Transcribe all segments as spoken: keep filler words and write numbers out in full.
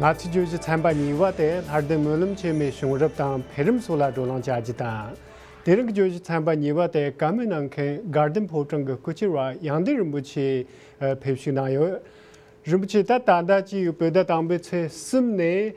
ང་ཚོའི་བརྗོད་གཞི་ཚན་པ་གཉིས་པ་དེ་ལྷ་ལྡན་སྨོན་ལམ་ཆེན་མོའི་བྱུང་རབས་དང་འཕེལ་རིམ་སོགས་ལ་བགྲོ་གླེང་བྱ་རྒྱུ་དང་། དེ་རིང་གི་བརྗོད་གཞི་ཚན་པ་གཉིས་པ་དེ་བཀའ་མོལ་གནང་མཁན་དགའ་ལྡན་ཕོ་བྲང་གི་སྐུ་བཅར་བ་ཡང་ལྡན་རིན་པོ་ཆེ་ཕེབས་བསུ་གནང་ཡོད། རིན་པོ་ཆེ། ད་ད་ལྟ་ཅིག་བོད་ཟླ་དང་པོའི་ཚེས་གསུམ་ནས་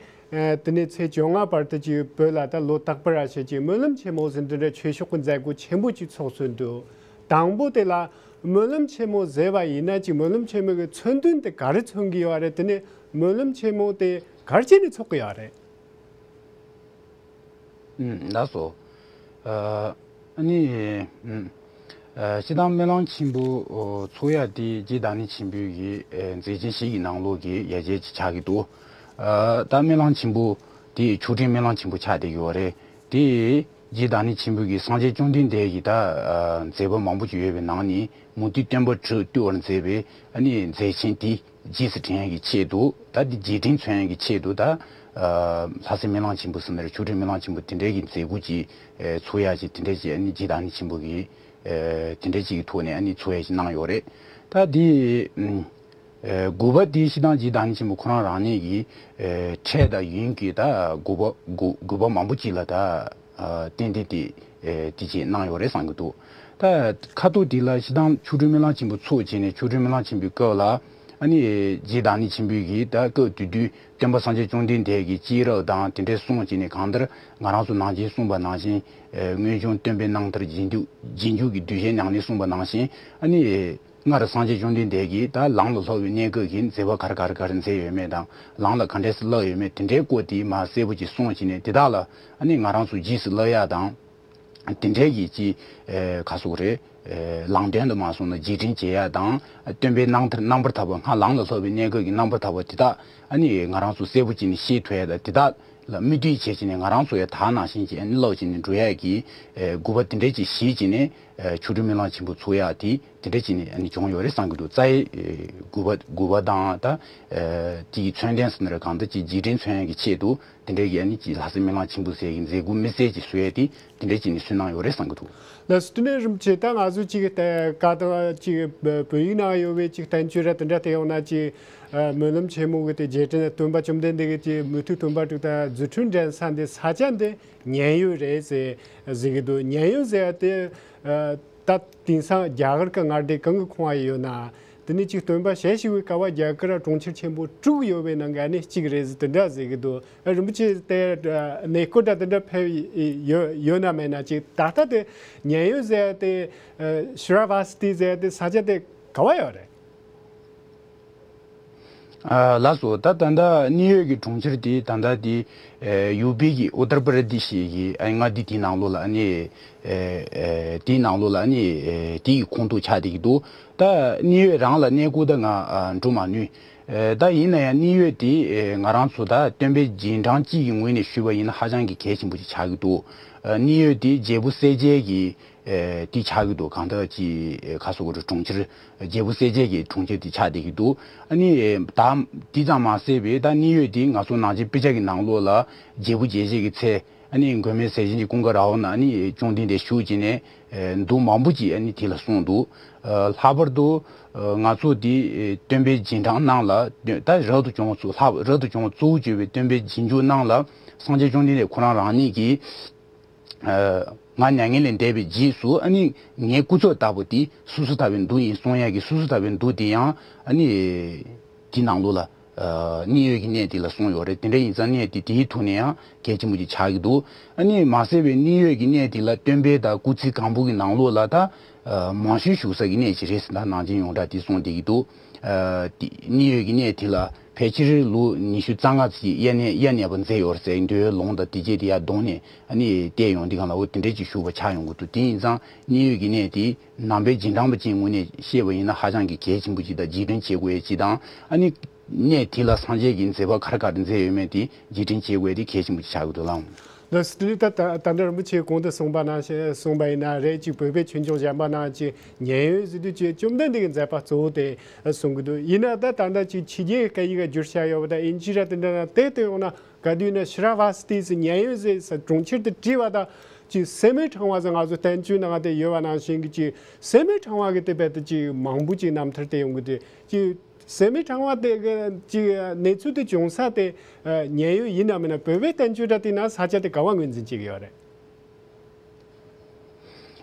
དེ་ནས་ཚེས་བཅོ་ལྔ་བར་དུ་ཅིག་བོད་ལ་ད་ལོ་རྟག་པར་ར་བྱེད་ཀྱི་སྨོན་ལམ་ཆེན་མོ་ཟེར་འདི་འདྲ་ཆོས་ཕྱོགས་ཀྱི་མཛད་སྒོ་ཆེན་པོ་ཅིག་ཚོགས་སྲོལ་འདུག། དང་པོ་དེ་ལ་སྨོན་ལམ་ཆེན་མོ་ཟེར་བ་ཡིན་ན་ཅིག་སྨོན་ལམ་ཆེན་མོ་གི་མཚོན་དོན་དེ་ག་རེ་མཚོན་གྱི་ཡོད་རེད། དེ་ནས་སྨོན་ལམ་ཆེན་མོ་དེ་ག་རེ་བྱས་ནས་ཚོགས་ཀྱི་ཡོད་རེད། ཨུམ། ལགས་སོ། ཨ་ནི། ཨུམ། ཨ་སྤྱིར་བཏང་སྨོན་ལམ་ཆེན་པོ་ཚོགས་ཡ་དེ་རྗེ་བདག་ཉིད་ཆེན་པོའི་གི་མཛད་ཆེན་བཞི་གི་ནང་ལོགས་ཀྱི་ཡ་གྱལ་ཅིག་ཆགས་ཀྱི་འདུག། ཨ་ད་སྨོན་ལམ་ཆེན་པོ་དེ་ཆོས་འབྲེལ་སྨོན་ལམ་ཆེན་པོ་ཆགས་བསྡད་ཡོད་རེད། དེ་རྗེ་བདག་ཉིད་ཆེན་པོའི་གི་སངས་རྒྱས་བཅོམ་ལྡན་འདས་ཀྱི་ད་མཛད་པ་མང་པོ་ཅིག་ཡོད་པའི་ནང་ནས་མུ་སྟེགས་སྟོན་པ་དྲུག་བཏུལ་བར་མཛད་པའི་ཨ་ནི་མཛད་ཆེན་དེ། རྗེས་སུ་དྲན་ཡག་གི་ཆེད་དུ། ད་འདི་རྗེས་དྲན་མཚོན་ཡག་གི་ཆེད་དུ་ད། ཨ་ལྷ་སའི་སྨོན་ལམ་ཆེན་པོ་ཟེར་ན་རེད། ཆོས་འབྲེལ་སྨོན་ལམ་ཆེན་པོ་དེ་འདྲའི་གི་མཛད་སྒོ་ཅིག་ཨ་ཚོགས་ཡག་ཅིག་དེ་འདྲ་ཅིག་ཨ་ནི་རྗེ་བདག་ཉིད་ཆེན་པོ་གི་ཨ་དེ་འདྲ་ཅིག་གི་ཐོག་ནས་ཨ་ནི་ཚོགས་ཡག་ཅིག་གནང་ཡོད་རེད། ད་འདི་ཨ་དགོས་པ་འདི་སྤྱིར་བཏང་རྗེ་བདག་ཉིད་ཆེན་པོ་ཁོ་རང་རང་ཉིད་ཀྱི་ཨ་འཕྲད་དང་ཡོན་གྱི་ད་དགོས་པ་དགོས་དགོས་པ་མང་པོ་ཅིག་ལ་ད། ཨ་ཏན་ཏན་དེ་ཨེ་དེ་བྱས་གནང་ཡོད་རེད་བསམ་གྱི་འདུག། ད་ཁ་ཐུག་དེ་ལ་སྤྱིར་བཏང་ཆོ་འཕྲུལ་སྨོན་ལམ་ཆེན་པོ་ཚོགས་བྱས་ནས་ཆོ་འཕྲུལ་སྨོན་ལམ་ཆེན་པོའི་སྐབས་ལ་ཨ་ནི་རྗེ་བདག་ཉིད་ཆེན་པོའི་གི་ད་སྐབས་དེ་དུས་སྟོན་པ་སངས་རྒྱས་བཅོམ་ལྡན་འདས་ཀྱི་སྐྱེས་རབས་དང་དེ་འདྲའི་གསུངས་བྱས་ནས། གང་ལྟར་ང་རང་ཚོ་ནང་བཞིན་གསུངས་པ་ནང་བཞིན་ཨེ་སྔོན་བྱུང་སྟོན་པའི་རྣམ་ཐར་རྗེས་འཇུག་རྗེས་འཇུག་གི་གདུལ་བྱའི་ཉམས་ལེན་གསུངས་པ་ནང་བཞིན་ཨ་ནི། སྔར་སངས་རྒྱས་བཅོམ་ལྡན་འདས་ཀྱིས་ད་ལམ་ལ་སློབ་པའི་གནས་སྐབས་ཀྱི་མཛད་པ་ག་རེ་ག་རེ་ག་རེ་མཛད་ཡོད་མེད་དང་། ལམ་ལ་ག་འདྲས་སེ་བསླབ་ཡོད་མེད་དེ་འདྲའི་སྐོར་དེ་མར་གསལ་པོ་ཅིག་གསུངས་བྱས་ནས། དེ་དག་ལ་ཨ་ནི་ང་རང་ཚོ་རྗེས་སུ་བསླབ་ཡག་དང་། དེ་འདྲའི་གི་ཅིག་ཨེ་ག་ཟེར་དགོས་རེད། ཨེ་ལམ་སྟོན་དུ་མ་སོང་ན་རྗེས་དྲན་བྱེད་ཡག་དང་། སྟོན་པའི་རྣམ་ཐར་རྣམ་པར་དག་པ། སྔར་ལམ་ལ་སློབ་པའི་གནས་སྐབས་ཀྱི་རྣམ་པར་དག་པ་དེ་དག་ཨ་ནི་ང་རང་ཚོ་གསལ་པོ་ཅིག་ནས་ཤེས་ཐུབ་ཡག་དང་། དེ་དག་ལ་མིག་ལྟོས་བྱས་བྱས་ནས་ང་རང་ཚོ་ཡང་ད་ནང་བཞིན་གྱི་ཨ་ནི་བསླབ་བྱས་ནས་འགྲོ་ཡག་གི་ཨེ་དགོས་པ་དེ་འདྲ་ཅིག་བཞེས་བྱས་ནས། ཨེ་ཆོ་འཕྲུལ་སྨོན་ལམ་ཆེན་པོ་ཚོགས་ཡག་དེ་དེ་འདྲ་བྱས་ནས་ཨ་ནི་བྱུང་ཡོད་རེད་བསམ་གྱི་འདུག། རྩ་བའི་ཨེ་དགོས་པ་དགོས་པ་དང་། ད་ཨེ་དེ་གི་མཚོན་དོན་ཟེར་ན་རེད། གང་ལྟར་ཅིག་རྗེས་དྲན་མཚོན་ཡག་གི་ཆེད་དུ་དེ་འདྲའི་གི་ཨ་ནི་ཅིག་ལྷ་སའི་སྨོན་ལམ་ཆེན་པོ་ཟེར་གི་མཛད་སྒོ་དམིགས་བསལ་ཅིག་བཟོ་ཡག་དེ་དེ་འདྲ་བྱས་ནས་སུན་གནང་ཡོད་རེད་བསམ་གྱི་འདུག། ལགས་སོ། དེ་ནས་རིན་པོ་ཆེ། ད་ང་ཚོ་ཅིག་ད་ག་དང་ཅིག་བོད་ཡིག་ནང་ཡོད་པའི་ཅིག་བསྟན་བཅོས་ར་དེ་འདྲ་དེ་ཡོང་ན་ཅིག་ཨ་སྨོན་ལམ་ཆེན་མོ་གི་དེ་རྗེས་དྲན་སྟོན་པ་བཅོམ་ལྡན་འདས་ཀྱི་ཅིག་མུ་ཐུད་སྟོན་པ་དྲུག་དང་རྫུ་འཕྲུལ་འགྲན་ས་འདི་ས་ཆ་འདི་མཉན་ཡོད་རེད་ཟེར་ཟེར་གི་འདུག། མཉན་ཡོད་ཟེར་ཡ་དེ་ཨ་ད་དེང་སང་རྒྱ་གར་གྱི་མངའ་སྡེ་གང་གི་ཁོངས་ཡོད་ན། དེ་ནས་ཅིག་སྟོན་པ་ཞལ་བཞུགས་པའི་སྐབས་རྒྱ་གར་གྲོང་ཁྱེར་ཆེན་པོ་དྲུག་ཡོད་པའི་ནང་གི་ཨ་ནི་གཅིག་རེད་ཟེར་དེ་འདྲ་ཟེར་གི་འདུག། ཨ་རིན་པོ་ཆེ་དེ་གནས་སྐོར་དང་དེ་འདྲ་ཕེབས་ཡོད་ཡོད་ན་མེད་ན། ཅིག་ད་ལྟ་དེ་མཉན་ཡོད་ཟེར་ཡ་དེ་ཨ་ཤྲ་ཝ་སི་ཏི་ཟེར་ཡ་དེ་ས་ཆ་དེ་ག་བ་ཡོད་རེད། ཨ་ལགས་སོ། ད་ད་ལྟ་གནས་ཡོད་ཀྱི་གྲོང་ཁྱེར་དེ་ད་ལྟ་དེ་ཨེ་ཡུ་པི་གི་ཨུ་ཏར་པར་དེ་ཤི་གི་ཨ་མངའ་སྡེ་དེའི་ནང་ལོགས་ལ་ཨ་ནི་ཨེ་ཨེ་དེའི་ནང་ལོགས་ལ་ཨ་ནི་ཨེ་དེ་ཡི་ཁོངས་གཏོགས་ཆགས་བསྡད་ཀྱི་འདུག། ད་གནས་ཡོད་རང་ལ་གནས་སྐོར་ད་ང་ཨ་འགྲོ་མ་ནུས། ཨེ་ད་ཡིན་ན་ཡང་གནས་ཡོད་དེ་ཨེ་ང་རང་ཚོ་ད་སྟོན་པའི་རྗེས་འབྲང་གཅིག་གི་ངོས་ནས་ཞུས་པ་ཡིན་ན་ཧ་ཅང་གི་གལ་ཆེན་པོ་ཅིག་ཆགས་ཀྱི་འདུག། ཨ་གནས་ཡོད་དེ་རྒྱལ་པོ་གསལ་རྒྱལ་གྱི་ཨེ་དེ་ཆགས་ཀྱི་འདུག། གང་ལྟར་ཅིག་ཨེ་ག་ཟེར་དགོས་རེད། གྲོང་ཁྱེར་རྒྱལ་པོ་གསལ་རྒྱལ་གྱི་གྲོང་ཁྱེར་དེ་ཆགས་བསྡད་ཀྱི་འདུག། ཨ་ནི་ཨེ་ད་དེ་ཙམ་མ་ཟད་པའི་ད་གནས་ཡོད་དེ་ང་ཚོ་ནང་ཆེན་དཔེ་ཆ་གི་ནང་ལོགས་ལ་རྒྱལ་པོ་རྒྱལ་བྱེད་ཀྱི་ཚལ། ཨ་ནི་མགོན་མེད་ཟས་སྦྱིན་གྱི་ཀུན་དགའ་ར་བ་ན་ཨ་ནི་བཅོམ་ལྡན་འདས་བཞུགས་བྱས་ནས་ཨེ་མདོ་མང་པོ་ཅིག་ཨ་ནི་དེ་ལ་གསུངས་འདུག། ཨ་ལྷག་པར་དུ་ཨ་ང་ཚོ་དེ་ཨེ་སྟོན་པའི་རྗེས་འབྲང་རྣམས་ལ། ད་རབ་ཏུ་བྱུང་བ་ཚོ་ལྷག་རབ་ཏུ་བྱུང་བ་གཙོ་བོ་བརྗོད་པའི་སྟོན་པའི་རྗེས་འཇུག་རྣམས་ལ་སངས་རྒྱས་བཅོམ་ལྡན་འདས་ཁོ་རང་རང་ཉིད་ཀྱིས། ཨ་ང་མྱ་ངན་ལས་འདས་པའི་རྗེས་སུ་ཨ་ནི་ངའི་སྐུ་ཚབ་ལྟ་བུ་དེ་སོ་སོ་ལྟ་བུའི་མདོ་ཡིན་གསུང་ཡག་གི། སོ་སོ་ལྟ་བུའི་མདོ་དེ་ཡང་ཨ་ནི་དེའི་ནང་ལོགས་ལ་ཨ་གནས་ཡོད་ཀྱི་གནས་དེ་ལ་གསུངས་ཡོད་རེད། དེ་འདྲ་ཡིན་ཙང་གནས་དེ་དེའི་ཐོག་ནས་ཡང་གལ་ཆེན་པོ་ཅིག་ཆགས་ཀྱི་འདུག། ཨ་ནི་མ་ཟད་པའི་གནས་ཡོད་ཀྱི་གནས་དེ་ལ་སྟོན་པའི་ད་སྐུ་ཚེ་གང་པོ་གི་ནང་ལོགས་ལ་ད་ཨ་མང་ཤོས་བཞུགས་ས་གི་གནས་ཅིག་རེད་ཟེར། ད་ནང་ཆེན་ཡོངས་གྲགས་དེ་གསུངས་བསྡད་ཀྱི་འདུག། ཨ་དེ་གནས་ཡོད་ཀྱི་གནས་དེ་ལ་ཕལ་ཆེར་ལོ་ཉི་ཤུ་རྩ་ལྔ་ཙམ་དབྱར་གནས་དབྱར་གནས་པ་མཛད་ཡོད་རེད་ཟེར། འདོད་ཡོན་ལོངས་དང་དེ་རྗེས་དེ་ཡར་གདོང་ནས་ཨ་ནི་བལྟས་ཡོང་དུས་སྒང་ལ་འོ་དེ་འདྲས་ཅིག་བཞུགས་པ་ཆགས་ཡོང་གི་འདུག། དེ་ཡིན་ཙང་གནས་ཡོད་ཀྱི་གནས་དེ་ནང་པའི་རྗེས་འབྲང་པ་ཅིག་ངོས་ནས་བཤད་པ་ཡིན་ན་ཧ་ཅང་གི་གལ་ཆེན་པོ་ཅིག་དང་། རྗེས་དྲན་བྱེད་དགོས་ཡ་ཅིག་དང་། ཨ་ནི་གནས་དེ་ལ་སངས་རྒྱས་ཀྱི་མཛད་པ་ག་རེ་ག་རེ་མཛད་ཡོད་མེད་དེ་རྗེས་དྲན་བྱེད་དགོས་ཡ་དེ་གལ་ཆེན་པོ་ཅིག་ཆགས་ཀྱི་འདུག་ལགས། ལགས་སོ། དེ་ནས་ད་ད་ད་ལྟ་རིན་པོ་ཆེས་གོང་དུ་གསུངས་པ་ནང་བཞིན་གསུངས་པ་ཡིན་ན་རེད། ཅིག་བོད་པའི་ཆོས་འབྱུང་གཞན་པ་ནང་ཅིག་མཉན་ཡོད་ཟེར་དུས་ཅིག་བཅོམ་ལྡན་འདས་ཀྱི་མཛད་པ་གཙོ་བོ་དེ་གསུང་གི་འདུག། ཡིན་ན་ད་ད་ལྟ་ཅིག་ཕྱི་རྒྱལ་སྐད་ཡིག་བསྒྱུར་བྱས་ཡོད་པ་དང་། དབྱིན་ཇི་ར་དེ་འདྲ་ན་དེ་ལྟ་ཡོང་ན་ག་དུས་ན་ཤྲ་ཝ་སི་ཏི་ཟེར། མཉན་ཡོད་ཟེར་ས་གྲོང་ཁྱེར་དེ་བྲིས་པ་དང་ཅིག་སད་མི་ཕྲེང་བ་ཟེར། ང་ཚོ་བསྟན་བཅོས་ནང་དེ་ཡོད་པ་ནང་བཞིན་གྱི་ཅིག་སད་མི་ཕྲེང་བ་གི་དེ་བས་དེ་ཅིག་མང་པོ་ཅིག་རྣམ་ཐར་དེ་ཡོང་གི་དེ་ཅིག་སད་མི་ཕྲེང་བ་དེ་གི་ཅིག་གནས་ཚུལ་དེ་བྱུང་ས་དེ་ཉེ་ཡོད་ཡིན་ན་མིན་ན། བོད་པའི་བསྟན་བཅོས་དྲ་དེ་ན་ས་ཆ་དེ་ག་བ་ངོས་འཛིན་བྱེད་ཀྱི་ཡོད་རེད།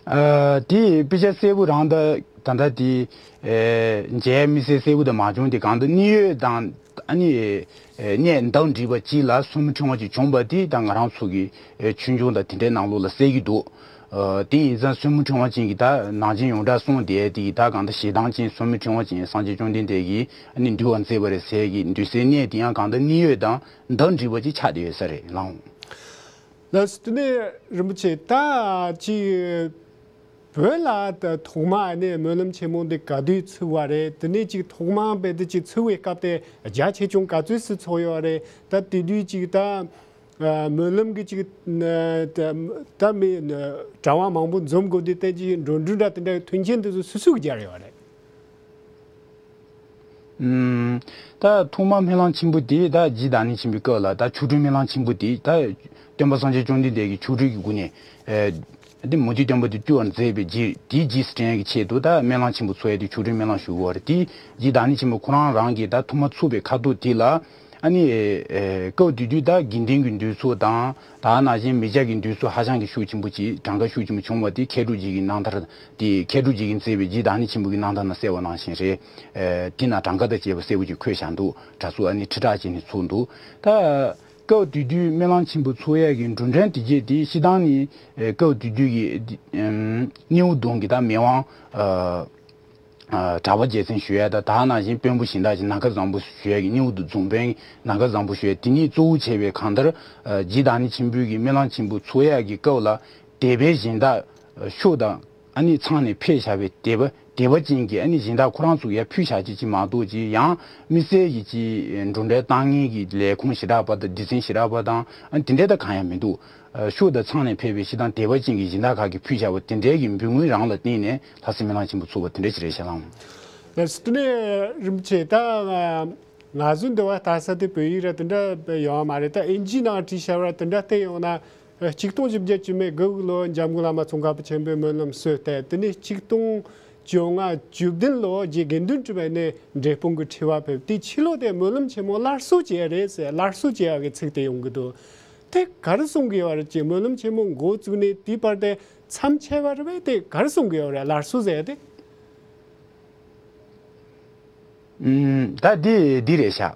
ཨ། དེ་དཔེ་ཆ་གསལ་པོ་རང་ད་ད་ལྟ་དེ་ཨེ་མཇལ་མི་གསལ་གསལ་པོ་དེ་མ་བྱུང་། དེ་གང་ལྟར་གནད་ཡོད་དང་ཨ་ནི་ཨེ་གནད་འདང་འགྲིག་པ་ཅིག་ལ་སད་མི་ཕྲེང་བ་ཅིག་བྱུང་པ་དེ་ད་ང་རང་ཚོ་གི་ཨེ་ཆོས་འབྱུང་དང་དེ་འདྲའི་ནང་ལོགས་ལ་གསལ་གྱི་འདུག་ཨ། དེ་ཡིན་ཙང་སད་མི་ཕྲེང་བ་ཅན་གྱི་ད་ནང་ཆེན་ཡོངས་གྲགས་སྲུང་དེ་དེ་གི་ད་གང་ལྟར་ཞེ་སྡང་ཅན་སད་མི་ཕྲེང་བ་ཅན་སངས་རྒྱས་བཅོམ་ལྡན་འདས་ཀྱིས་ཨ་ནི་འདུལ་བ་མཛད་པ་རེད་ཟེར་གྱི་འདུལ་སའི་གནད་དེ་ཡང་གང་ལྟར་གནད་ཡོད་དང་འདང་འགྲིག་པ་ཅིག་ཆགས་བསྡད་ཡོད་ས་རེད་ལགས། ལགས་སོ། དེ་ནས་རིན་པོ་ཆེ་ད་ཅིག་བོད་ལ་ད་ཐོག་མ་ནས་སྨོན་ལམ་ཆེན་མོ་འདི་ག་དུས་ཚུགས་པ་རེད། དེ་ནས་ཅིག་ཐོག་མ་དཔེ་དེ་ཅིག་ཚུགས་པའི་སྐབས་དེ་རྒྱ་ཆེ་ཆུང་ག་ཚོད་སུ་ཚོགས་ཡོད་རེད། ད་དེ་དུས་ཅིག་ད་སྨོན་ལམ་གྱི་ཅིག་ད་མི་གྲྭ་པ་མང་པོ་འཛོམས་དགོས་དུས་དེ་ཅིག་འགྲོ་གྲོན་འདྲ་དེ་འདྲ་མཐུན་རྐྱེན་དེ་ཚོ་སུ་སུ་གིས་སྦྱར་ཡོད་རེད། ད་ཐོག་མ་སྨོན་ལམ་ཆེན་པོ་དེ་ད་རྗེ་བདག་ཉིད་ཆེན་པོའི་སྐབས་ལ་ད་ཆོ་འཕྲུལ་སྨོན་ལམ་ཆེན་པོ་དེ་ད་སྟོན་པ་སངས་རྒྱས་བཅོམ་ལྡན་འདས་ཀྱིས་ཆོ་འཕྲུལ་གྱི་སྒོ་ནས་ཨེ་དེ་མུ་སྟེགས་སྟོན་པ་དེ་བཏུལ་བར་མཛད་པའི་རྗེས་དེའི་རྗེས་སུ་དྲན་ཡག་གི་ཆེད་དུ་ད་སྨོན་ལམ་ཆེན་པོ་ཚོགས་ཡག་དེ་ཆོ་འཕྲུལ་སྨོན་ལམ་ཞུ་དགོས་པ་རེད། དེ་རྗེ་བདག་ཉིད་ཆེན་པོ་ཁོ་རང་རང་གིས་ད་ཐོག་མ་ཚུགས་པའི་ཁ་ཐུག་དེ་ལ་ཨ་ནི་ཨེ་སྐབས་དེ་དུས་ད་དགེ་འདུན་གྱི་འདུས་ཚོགས་དང་། ད་ནང་བཞིན་མི་སྐྱ་གི་འདུས་ཚོགས་ཧ་ཅང་གི་ཤུགས་ཆེན་པོ་ཅིག་གྲངས་ཀ་ཤུགས་ཆེན་པོ་བྱུང་བ་དེ་མཁས་གྲུབ་རྗེ་གི་རྣམ་ཐར་དེ་མཁས་གྲུབ་རྗེ་གིས་མཛད་པའི་རྗེ་བདག་ཉིད་ཆེན་པོ་གི་རྣམ་ཐར་ནང་གསལ་བ་ནང་བཞིན་རེད། ཨེ་དེ་ན་གྲངས་ཀ་དང་བཅས་པ་གསལ་པོ་ཅིག་འཁོད་བཞག་འདུག་གྲྭ་ཚོགས་ཨ་ནི་ཁྲི་ཕྲག་གཅིག་ནས་ཚུགས་འདུག་ད་སྐབས་དེ་དུས་སྨོན་ལམ་ཆེན་པོ་ཚོགས་ཡག་གི་འགྲོ་གྲོན་དེ་བརྒྱད་དེ་སྤྱིར་བཏང་ནི་ཨེ་སྐབས་དེ་དུས་ཀྱི་ཨམ་སྣེའུ་གདུང་གི་ད་མི་དབང་ཨ། གྲྭ་པ་རྒྱལ་མཚན་ཞུ་ཡ་དང་། ད་ནང་བཞིན་དཔོན་པོ་གཞན་དག་ཅིག་ནམ་མཁའ་བཟང་པོ་ཞུ་ཡ་གི་སྣེའུ་གདུང་དཔོན་ནམ་མཁའ་བཟང་པོ་ཞུ་ཡ་དེ་གཉིས་གཙོ་བོ་བྱས་པའི་གང་ལྟར་རྗེ་བདག་ཉིད་ཆེན་པོའི་གི་སྨོན་ལམ་ཆེན་པོ་ཚོགས་ཡ་གི་སྐབས་ལ་སྡེ་པའི་གཞན་དག་ཤོག་དང་ཨ་ནི་ཚང་ནས་ཕེབས་བཞག་པའི་སྡེ་པ་སྡེ་པ་ཅན་གྱི་ཨ་ནི་གཞན་དག་ཁོ་རང་ཚོ་ཡར་ཕུལ་བཞག་ཅིག་ཅིག་མ་གཏོགས་ཅིག་ཡང་དམིགས་བསལ་གྱི་ཅིག་འགྲོ་གྲོན་བཏང་མཁན་གྱི་ལས་ཁུངས་ཞེ་དྲག་པ་དང་སྡེ་ཚན་ཞེ་དྲག་པ་དང་ཨ་ནི་དེ་འདྲ་ད་གང་ཡང་མི་འདུག་ཤོག་དང་ཚང་ནས་ཕེབས་པའི་སྤྱིར་བཏང་སྡེ་པ་ཅན་གྱི་སྦྱིན་བདག་ཁག་གིས་ཕུལ་བཞག་པ་དེ་འདྲའི་གི་འབུལ་དངུལ་རང་ལ་བརྟེན་ནས་ལྷ་སའི་སྨོན་ལམ་ཆེན་པོ་ཚུགས་པ་དེ་འདྲ་ཞིག་རེད་ཤག་ལགས། ལགས་སོ། དེ་ནས་རིན་པོ་ཆེ་ད་ང་ཚོའི་འདི་བ་ལྟ་ས་དེ་བོད་ཡིག་ར་དེ་འདྲ་ཡོད་མ་རེད། ད་ཨིན་ཇི་ནང་བྲིས་བཞག་ར་དེ་འདྲ་བལྟས་ཡོང་ན། ཆིག་སྟོང་བཞི་བརྒྱ་བཅུ་མེད་དགུ་ལོ་འཇམ་མགོན་བླ་མ་ཙོང་ཁ་པ་ཆེན་པོའི་སྨོན་ལམ་སྲོལ་ཏེ། དེ་ནས་ཆིག་སྟོང་བཅོ་ལྔ་བཅུ་བདུན་ལོ་རྗེ་དགེ་འདུན་གྲུབ་པའི་ནས་འབྲས་སྤུངས་ཀྱི་ཁྲི་པ་ཕེབས་དེ་ཕྱི་ལོ་དེ་སྨོན་ལམ་ཆེན་མོ་སླར་གསོ་བྱས་རེད་ཟེར། སླར་གསོ་བྱས་ཡག་གི་ཚིག་དེ་ཡོང་གི་འདུག་དེ་ག་རེ་གསུང་གི་ཡོད་རེད། ཅེས་སྨོན་ལམ་ཆེན་མོ་འགོ་བཙུགས་ནས་དེའི་བར་དེ་མཚམས་ཆད་པ་རེད་པས། དེ་ག་རེ་གསུང་གི་ཡོད་རེད། སླར་གསོ་ཟེར་དེ། ཨུམ། ད་འདི་འདི་རེད་ཤག་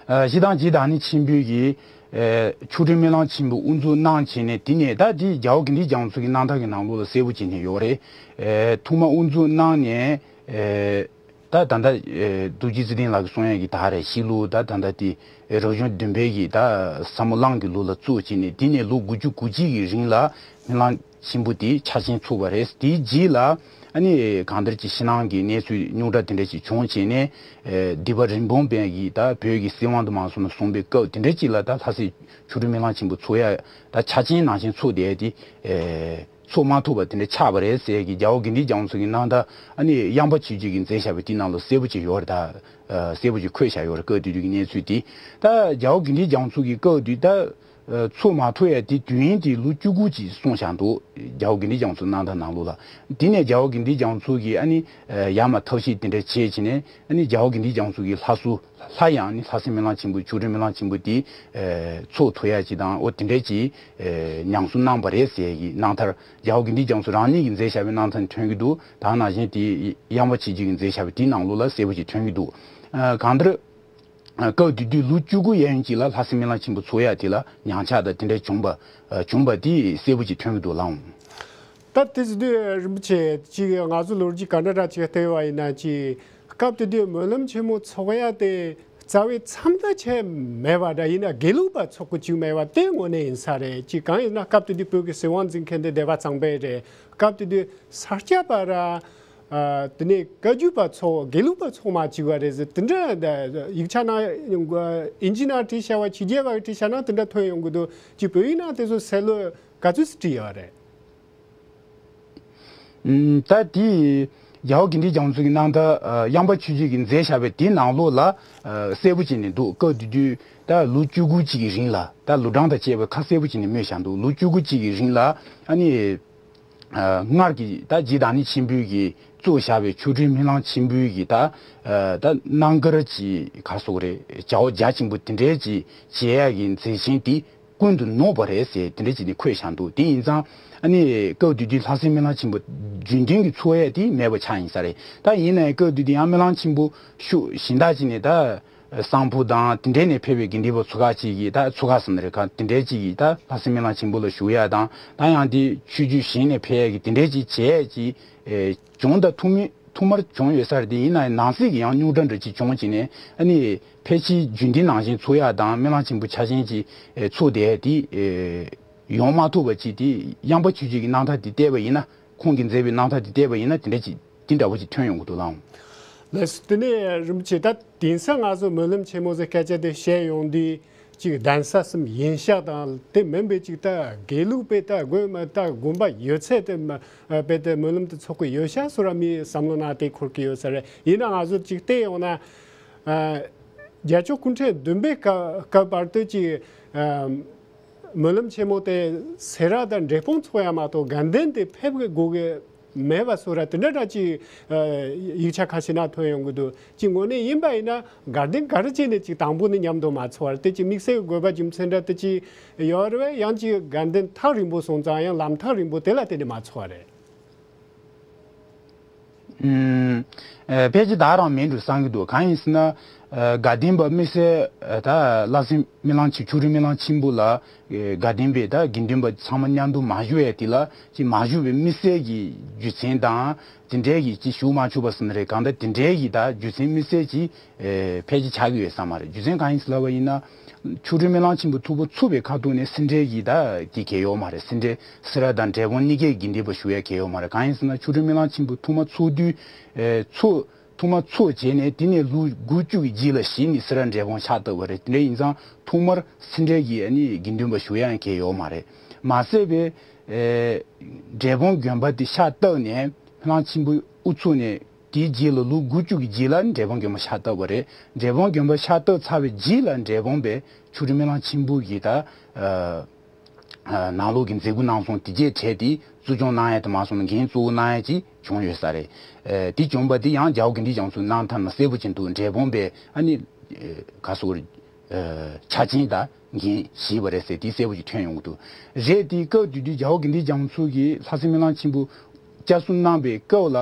ཨ། སྤྱིར་བཏང་རྗེ་བདག་ཉིད་ཆེན་པོས་ཀྱིས་ཨེ་ཆོ་འཕྲུལ་སྨོན་ལམ་ཆེན་པོ་དབུ་འཛུགས་གནང་བྱས་ནས། དེ་ནས་ད་འདི་རྒྱལ་བ་དགེ་འདུན་རྒྱ་མཚོ་གི་རྣམ་ཐར་གྱི་ནང་ལོགས་ལ་གསལ་པོ་བྱས་ནས་ཡོད་རེད། ཨེ་ཐོག་མ་དབུ་འཛུགས་གནང་ནས་ཨེ། ད་ད་ལྟ་ཨེ་རྡོ་རྗེ་ཚེ་བརྟན་ལགས་ཀྱིས་གསུང་ཡག་གི་ད་རེད། ཕྱི་ལོ་ད་ད་ལྟ་དེ་ཨེ་རབ་བྱུང་བདུན་པའི་གི་ད་ཟབ་མོ་གླང་གི་ལོ་ལ་བཙུགས་བྱས་ནས། དེ་ནས་ལོ་དགུ་བཅུ་གོ་གཅིག་གི་རིང་ལ་སྨོན་ལམ་ཆེན་པོ་དེ་ཆ་ཆེན་ཚུགས་པ་རེད། དེའི་རྗེས་ལ་ཨ་ནི་གང་ལྟར་གྱི་ཕྱི་ནང་གི་གནས་ཚུལ་རྙོག་དྲ་དེ་འདྲ་ཞིག་བྱུང་བྱས་ནས། ཨེ་སྡེ་པ་རིན་སྤུངས་པས་ཀྱིས་ད་བོད་ཀྱི་སྲིད་དབང་དུ་མ་སོང་ནས་སོང་པའི་སྐབས་དེ་འདྲ་ཅིག་ལ་ད་ལྷ་སའི་ཆོ་འཕྲུལ་སྨོན་ལམ་ཆེན་པོ་ཚུགས་ཡག་ད་ཆ་ཆེན་ནང་བཞིན་ཚུགས་བསྡད་དེ། ཨེ། ཚོགས་མ་ཐུབ་པ་དེ་འདྲ་ཆགས་པ་རེད་ཟེར་གྱི་རྒྱལ་བ་དགེ་འདུན་རྒྱ་མཚོ་གི་རྣམ་ཐར་ཨ་ནི་དབྱངས་པ་ཆོས་རྒྱལ་གྱིས་མཛད་བཞག་པའི་དེའི་ནང་ལ་གསལ་པོ་ཅིག་ཡོད་རེད། ད་གསལ་པོ་ཅིག་འཁོད་བཞག་ཡོད་རེད། སྐབས་དེ་དུས་ཀྱི་གནས་ཚུལ་དེ། ད་རྒྱལ་བ་དགེ་འདུན་རྒྱ་མཚོ་གི་སྐབས་དུས་ད་ཚོགས་མ་ཐུབ་ཡ་དེ་དུས་ཡུན་དེ་ལོ་བཅུ་དགུ་ཅིག་གསུངས་བཞག་འདུག་རྒྱལ་བ་དགེ་འདུན་རྒྱ་མཚོའི་རྣམ་ཐར་ནང་ལོགས་ལ། དེ་ནས་རྒྱལ་བ་དགེ་འདུན་རྒྱ་མཚོ་གིས་ཨ་ནི་ཡར་མར་ཐབས་ཤེས་དེ་འདྲ་བྱས་བྱས་ནས་ཨ་ནི་རྒྱལ་བ་དགེ་འདུན་རྒྱ་མཚོ་གིས་ལྷ་གསོལ། སླར་ཡང་ནི་ལྷ་སའི་སྨོན་ལམ་ཆེན་པོ་ཆོ་འཕྲུལ་སྨོན་ལམ་ཆེན་པོ་དེ་ཚོགས་ཐུབ་ཡ་ཅིག་དང་། འོ་དེ་འདྲ་ཅིག་ཉམས་གསོ་གནང་བ་རེད་ཟེར་གྱི་རྣམ་ཐར་རྒྱལ་བ་དགེ་འདུན་རྒྱ་མཚོ་རང་ཉིད་ཀྱིས་མཛད་བཞག་པའི་རྣམ་ཐར་ཐོན་གྱི་འདུག་ད་ནང་བཞིན་དེ་དབྱངས་པ་ཆོས་རྒྱལ་གྱིས་མཛད་བཞག་པའི་དེའི་ནང་ལོགས་ལ་གསལ་པོ་ཅིག་ཐོན་གྱི་འདུག་གང་ལྟར་སྐབས་དེ་དུས་ལོ་བཅུ་དགུ་ཡན་ཅིག་ལ་ལྷ་སའི་སྨོན་ལམ་ཆེན་པོ་ཚོགས་ཡ་དེ་ལ་ཉམས་ཆག་དང་དེ་འདྲ་བྱུང་བ་བྱུང་བ་དེ་གསལ་པོ་ཅིག་ཐོན་གྱི་འདུག་ལགས། ད་དེ་ཟེར་དུས་རིན་པོ་ཆེ་ཅིག་ང་ཚོ་ལོ་རྒྱུས་ག་འདྲ་འདྲ་ཅིག་བལྟས་པ་ཡིན་ན་ཅིག་སྐབས་དེ་དུས་སྨོན་ལམ་ཆེན་མོ་ཚོགས་ཡ་དེ་རྩ་བའི་མཚམས་ད་ཆད་མེད་པ་འདྲ་ཡིན་ན་དགེ་ལུགས་པ་ཚོགས་ཀྱི་བཅུག་མེད་པ་དེ་དངོས་གནས་ཡིན་ས་རེད། ཅིག་གང་ཡིན་ན་སྐབས་དེ་དུས་བོད་ཀྱི་སྲིད་དབང་འཛིན་མཁན་དེ་སྡེ་པ་གཙང་པ་རེད། སྐབས་དེ་དུས་ས་སྐྱ་པ་ར་དེ་ནས་བཀའ་བརྒྱུད་པ་ཚོགས་དགེ་ལུགས་པ་ཚོགས་མ་བཅུག་པ་རེད་ཟེར། དེ་འདྲ་ཡིག་ཆ་ནང་ཨིན་ཇི་ནང་བྲིས་བཞག་པ་ཕྱི་རྒྱལ་བ་གིས་བྲིས་བཞག་ན་དེ་འདྲ་ཐོན་ཡོང་གི་འདུག་ཅིག་བོད་ཡིག་ནང་དེ་ཚོ་གསལ་ལོ་ག་ཚོད་ཅིག་བྲིས་ཡོད་རེད། ད་དེ་རྒྱལ་བ་དགེ་འདུན་རྒྱ་མཚོ་གི་རྣམ་ཐར་དབྱངས་པ་ཆོས་རྒྱལ་གྱིས་མཛད་བཞག་པའི་དེའི་ནང་ལོགས་ལ་གསལ་པོ་བྱས་ནས་འདུག་སྐབས་དེ་དུས་ད་ལོ་བཅུ་དགུ་ཅིག་གི་རིང་ལ་ད་ལོ་གྲངས་དང་བཅས་པ་ཁ་གསལ་པོ་བྱས་ནས་སྨོས་བཞག་འདུག་ལོ་བཅུ་དགུ་ཅིག་གི་རིང་ལ་ཨ་ནི་སྔར་གྱི་ད་རྗེ་བདག་ཉིད་ཆེན་པོའི་གི་ བཙུགས་བཞག་པའི་མཆོག་སྤྲུལ་སྨོན་ལམ་ཆེན་པོའི་གི་ད་ད་རྣམ་དཀར་གྱི་ག་རེ་ཟེར་དགོས་རེད། བྱ་བ་རྒྱ་ཆེན་པོ་དེ་འདྲའི་ཅིག་བྱེད་ཡག་གི་མཛད་ཆེན་དེ་ཀུན་ཏུ་ནོར་བ་རེད་ཟེར་དེ་འདྲ་ཅིག་ནས་འཁོད་བཞག་འདུག་དེ་ཡིན་ཙང་ཨ་ནི་སྐབས་དེ་དུས་ལྷ་སའི་སྨོན་ལམ་ཆེན་པོ་རྒྱུན་ལྡན་གྱི་འཚོགས་ཡས་དེ་མེད་པ་ཆགས་ཡིན་ས་རེད། ད་ཡིན་ནའི་སྐབས་དེ་དུས་ཡང་སྨོན་ལམ་ཆེན་པོ་ཤུགས་གཞན་དག་ཅིག་ནས་ད་གསང་ཕུ་དང་དེ་འདྲའི་ནས་ཕེབས་པའི་དགེ་འདུན་པ་ཚོ་ཁག་ཅིག་གིས་ད་ཚོ་ཁག་ཟེར་ན་རེད། ག་དེ་འདྲའི་ཅིག་གིས་ད་ལྷ་སའི་སྨོན་ལམ་ཆེན་པོ་ལ་བཞུགས་ཡ་དང་ད་ཡང་དེ་ཆོས་བརྒྱུད་གཞན་ནས་ཕེབས་ཡ་གི་དེ་འདྲའི་ཅིག་བྱས་ཡ་ཅིག་བྱུང་། ད་ཐུག་མི་ཐོག་མར་བྱུང་ཡོད་ས་རེད། དེ་ཡིན་ན་ནང་གསེས་ཀྱི་ཡང་རྙོག་དྲ་འདྲ་ཅིག་བྱུང་བྱས་ནས་ཨ་ནི་ཕལ་ཆེར་རྒྱུན་ལྡན་ནང་བཞིན་འཚོགས་ཡ་དང་སྨོན་ལམ་ཆེན་པོ་འཆར་ཅན་ཅིག་འཚོགས་བསྡད་ཡ་དེ་ཡོང་མ་ཐུབ་པ་ཅིག་དེ་ཡངས་པ་ཆོས་བརྒྱུད་ཀྱི་རྣམ་ཐར་དེ་བལྟས་པ་ཡིན་ན། ཁོང་གིས་མཛད་པའི་རྣམ་ཐར་དེ་བལྟས་པ་ཡིན་ན་དེ་འདྲ་ཅིག་དེ་འདྲ་བོ་ཅིག་ཐོན་ཡོང་གི་འདུག་ལགས། ལགས་སོ། དེ་ནས་རིན་པོ་ཆེ། ད་དེང་སང་ང་ཚོ་སྨོན་ལམ་ཆེན་མོ་ཟེར་སྐད་ཆ་དེ་བཤད་ཡོང་དུས་ཅིག་གདན་ས་གསུམ་ཡན་ཆད་དང་དེ་མིན་པའི་ཅིག་ད་དགེ་ལུགས་པའི་ད་དགོན་ད་དགོན་པ་ཡོད་ཚད་དེ་མ་དཔེ་དེ་སྨོན་ལམ་དེ་འཚོགས་ཀྱི་ཡོད་ཤག་བཟོ་འདྲ་མིའི་བསམ་བློ་ནང་དེ་འཁོར་གྱི་ཡོད་ས་རེད། ཡིན་ན་ང་ཚོ་ཅིག་བལྟས་ཡོང་ན་ཨ་རྒྱལ་མཆོག་སྐུ་ཕྲེང་བདུན་པའི་སྐབས་སྐབས་བར་དུ་ཅིག་ཨ་སྨོན་ལམ་ཆེན་མོ་དེ་སེ་ར་དང་འབྲས་སྤུངས་འཚོགས་ཡ་མ་གཏོགས་དགའ་ལྡན་དེ་ཕེབས་དགོས་ཀྱི་མེད་པ་བཟོ་འདྲ་དེ་འདྲ་འདྲ་ཅིག་ཨ་ཡིག་ཆ་ཁ་ཤས་ནང་ཐོན་ཡོང་གི་འདུག་ཅིག་དངོས་གནས་ཡིན་པ་ཡིན་ན་དགའ་ལྡན་ག་རེ་བྱས་ནས་ཅིག་དང་པོ་ནས་མཉམ་དུ་མ་འཚོགས་པར་དེ་ཅིག་དམིགས་བསལ་དགོས་པ་རྒྱུ་མཚན་འདྲ་དེ་ཅིག་ཡོད་རེད་པས། ཡང་ཅིག་དགའ་ལྡན་ཐག་རིང་པོ་སོང་ཙང་ཡང་ལམ་ཐག་རིང་པོ་དེ་ལ་བརྟེན་ནས་མ་འཚོགས་པ་རེད། ཨུམ། ཨ་ཕལ་ཆེར་ད་རང་མིན་འགྲོ་བསམ་གྱི་འདུག་གང་ཡིན་ཟེར་ན། ཨ་དགའ་ལྡན་པ་དམིགས་བསལ་ཨ་ད་ལྷ་སའི་སྨོན་ལམ་ཆེ་མཆོག་སྤྲུལ་སྨོན་ལམ་ཆེན་པོ་ལ་ཨ་དགའ་ལྡན་པའི་ད་དགེ་འདུན་པ་ཚང་མ་མཉམ་དུ་མ་བཞུགས་ཡས་དེ་ལ་ཅིག་མ་བཞུགས་པའི་དམིགས་བསལ་གྱི་རྒྱུ་མཚན་དང་དེ་འདྲའི་གི་ཅིག་བཞུགས་མ་ཆོག་པ་ཟེར་ན་རེད། གང་ལྟར་དེ་འདྲའི་གི་ད་རྒྱུ་མཚན་དམིགས་བསལ་ཅིག་ཨ་ཕལ་ཆེར་ཆགས་ཀྱི་ཡོད་ས་མ་རེད། རྒྱུ་མཚན་གང་ཡིན་ཟེར་ལབ་པ་ཡིན་ན། མཆོག་སྤྲུལ་སྨོན་ལམ་ཆེན་པོ་ཐུགས་པ་ཚུགས་པའི་ཁ་ཐུག་ནས་སེ་འབྲས་ཀྱི་ད་དེ་གལ་ཡོད་མ་རེད། སེ་འབྲས་སེ་ར་དང་འབྲས་སྤུངས་གཉིས་ཀའི་དགེ་འདུན་པ་བཞུགས་ཡ་གལ་ཡོད་མ་རེད། གང་ཡིན་ཟེར་ན་མཆོག་སྤྲུལ་སྨོན་ལམ་ཆེན་པོ་ཐོག་མ་ཚུགས་དུས་ཨེ་ཚུགས་ཐོག་མ་ཚུགས་བྱས་ནས་དེ་ནས་ལོ་དགུ་བཅུ་གི་རྗེས་ལ་གཞི་ནས་སེ་ར་འབྲས་སྤུངས་ཕྱག་བཏབ་པ་རེད། དེ་འདྲ་ཡིན་ཙང་ཐོག་མར་སེ་འབྲས་ཀྱི་ཨ་ནི་དགེ་འདུན་པ་བཞུགས་ཡ་ཡང་གལ་ཡོད་མ་རེད། མ་ཟད་པའི་ཨེ་འབྲས་སྤུངས་དགོན་པ་དེ་ཕྱག་བཏབ་ནས་སྨོན་ལམ་ཆེན་པོ་དབུ་ཚུགས་ནས། དེའི་རྗེས་ལ་ལོ་དགུ་བཅུ་གི་རྗེས་ལ་འབྲས་སྤུངས་དགོན་པ་ཕྱག་བཏབ་པ་རེད། འབྲས་སྤུངས་དགོན་པ་ཕྱག་བཏབ་ཚར་བའི་རྗེས་ལ་འབྲས་སྤུངས་པའི་མཆོག་སྤྲུལ་སྨོན་ལམ་ཆེན་པོ་གི་ད་ཨ་ཨ་ནང་ལོགས་ཀྱི་མཛད་སྒོ་གནང་སོང་། དེ་རྗེས་གྲས་དེ་གཙོ་སྐྱོང་གནང་ཡ་དེ་མ་སོང་ན་འགན་གཙོ་བོ་གནང་ཡ་ཅིག་བྱུང་ཡོད་ས་རེད། ཨ་དེ་བྱུང་བ་དེ་ཡང་རྒྱལ་བ་དགེ་འདུན་རྒྱ་མཚོའི་རྣམ་ཐར་ན་གསལ་པོ་ཅིག་འདུག་འབྲས་སྤུངས་པའི་ཨ་ནི་ཨ་ག་སོགས་རེད། ཨ་ཆ་ཆེན་དང་འགན་བཞེས་པ་རེད་ཟེར་དེ་གསལ་པོ་ཅིག་ཐོན་ཡོང་གི་འདུག་རེད། དེའི་སྐབས་དེ་དུས་རྒྱལ་བ་དགེ་འདུན་རྒྱ་མཚོ་གིས་ལྷ་སའི་སྨོན་ལམ་ཆེན་པོ་བསྐྱར་གསོ་གནང་པའི་སྐབས་ལ་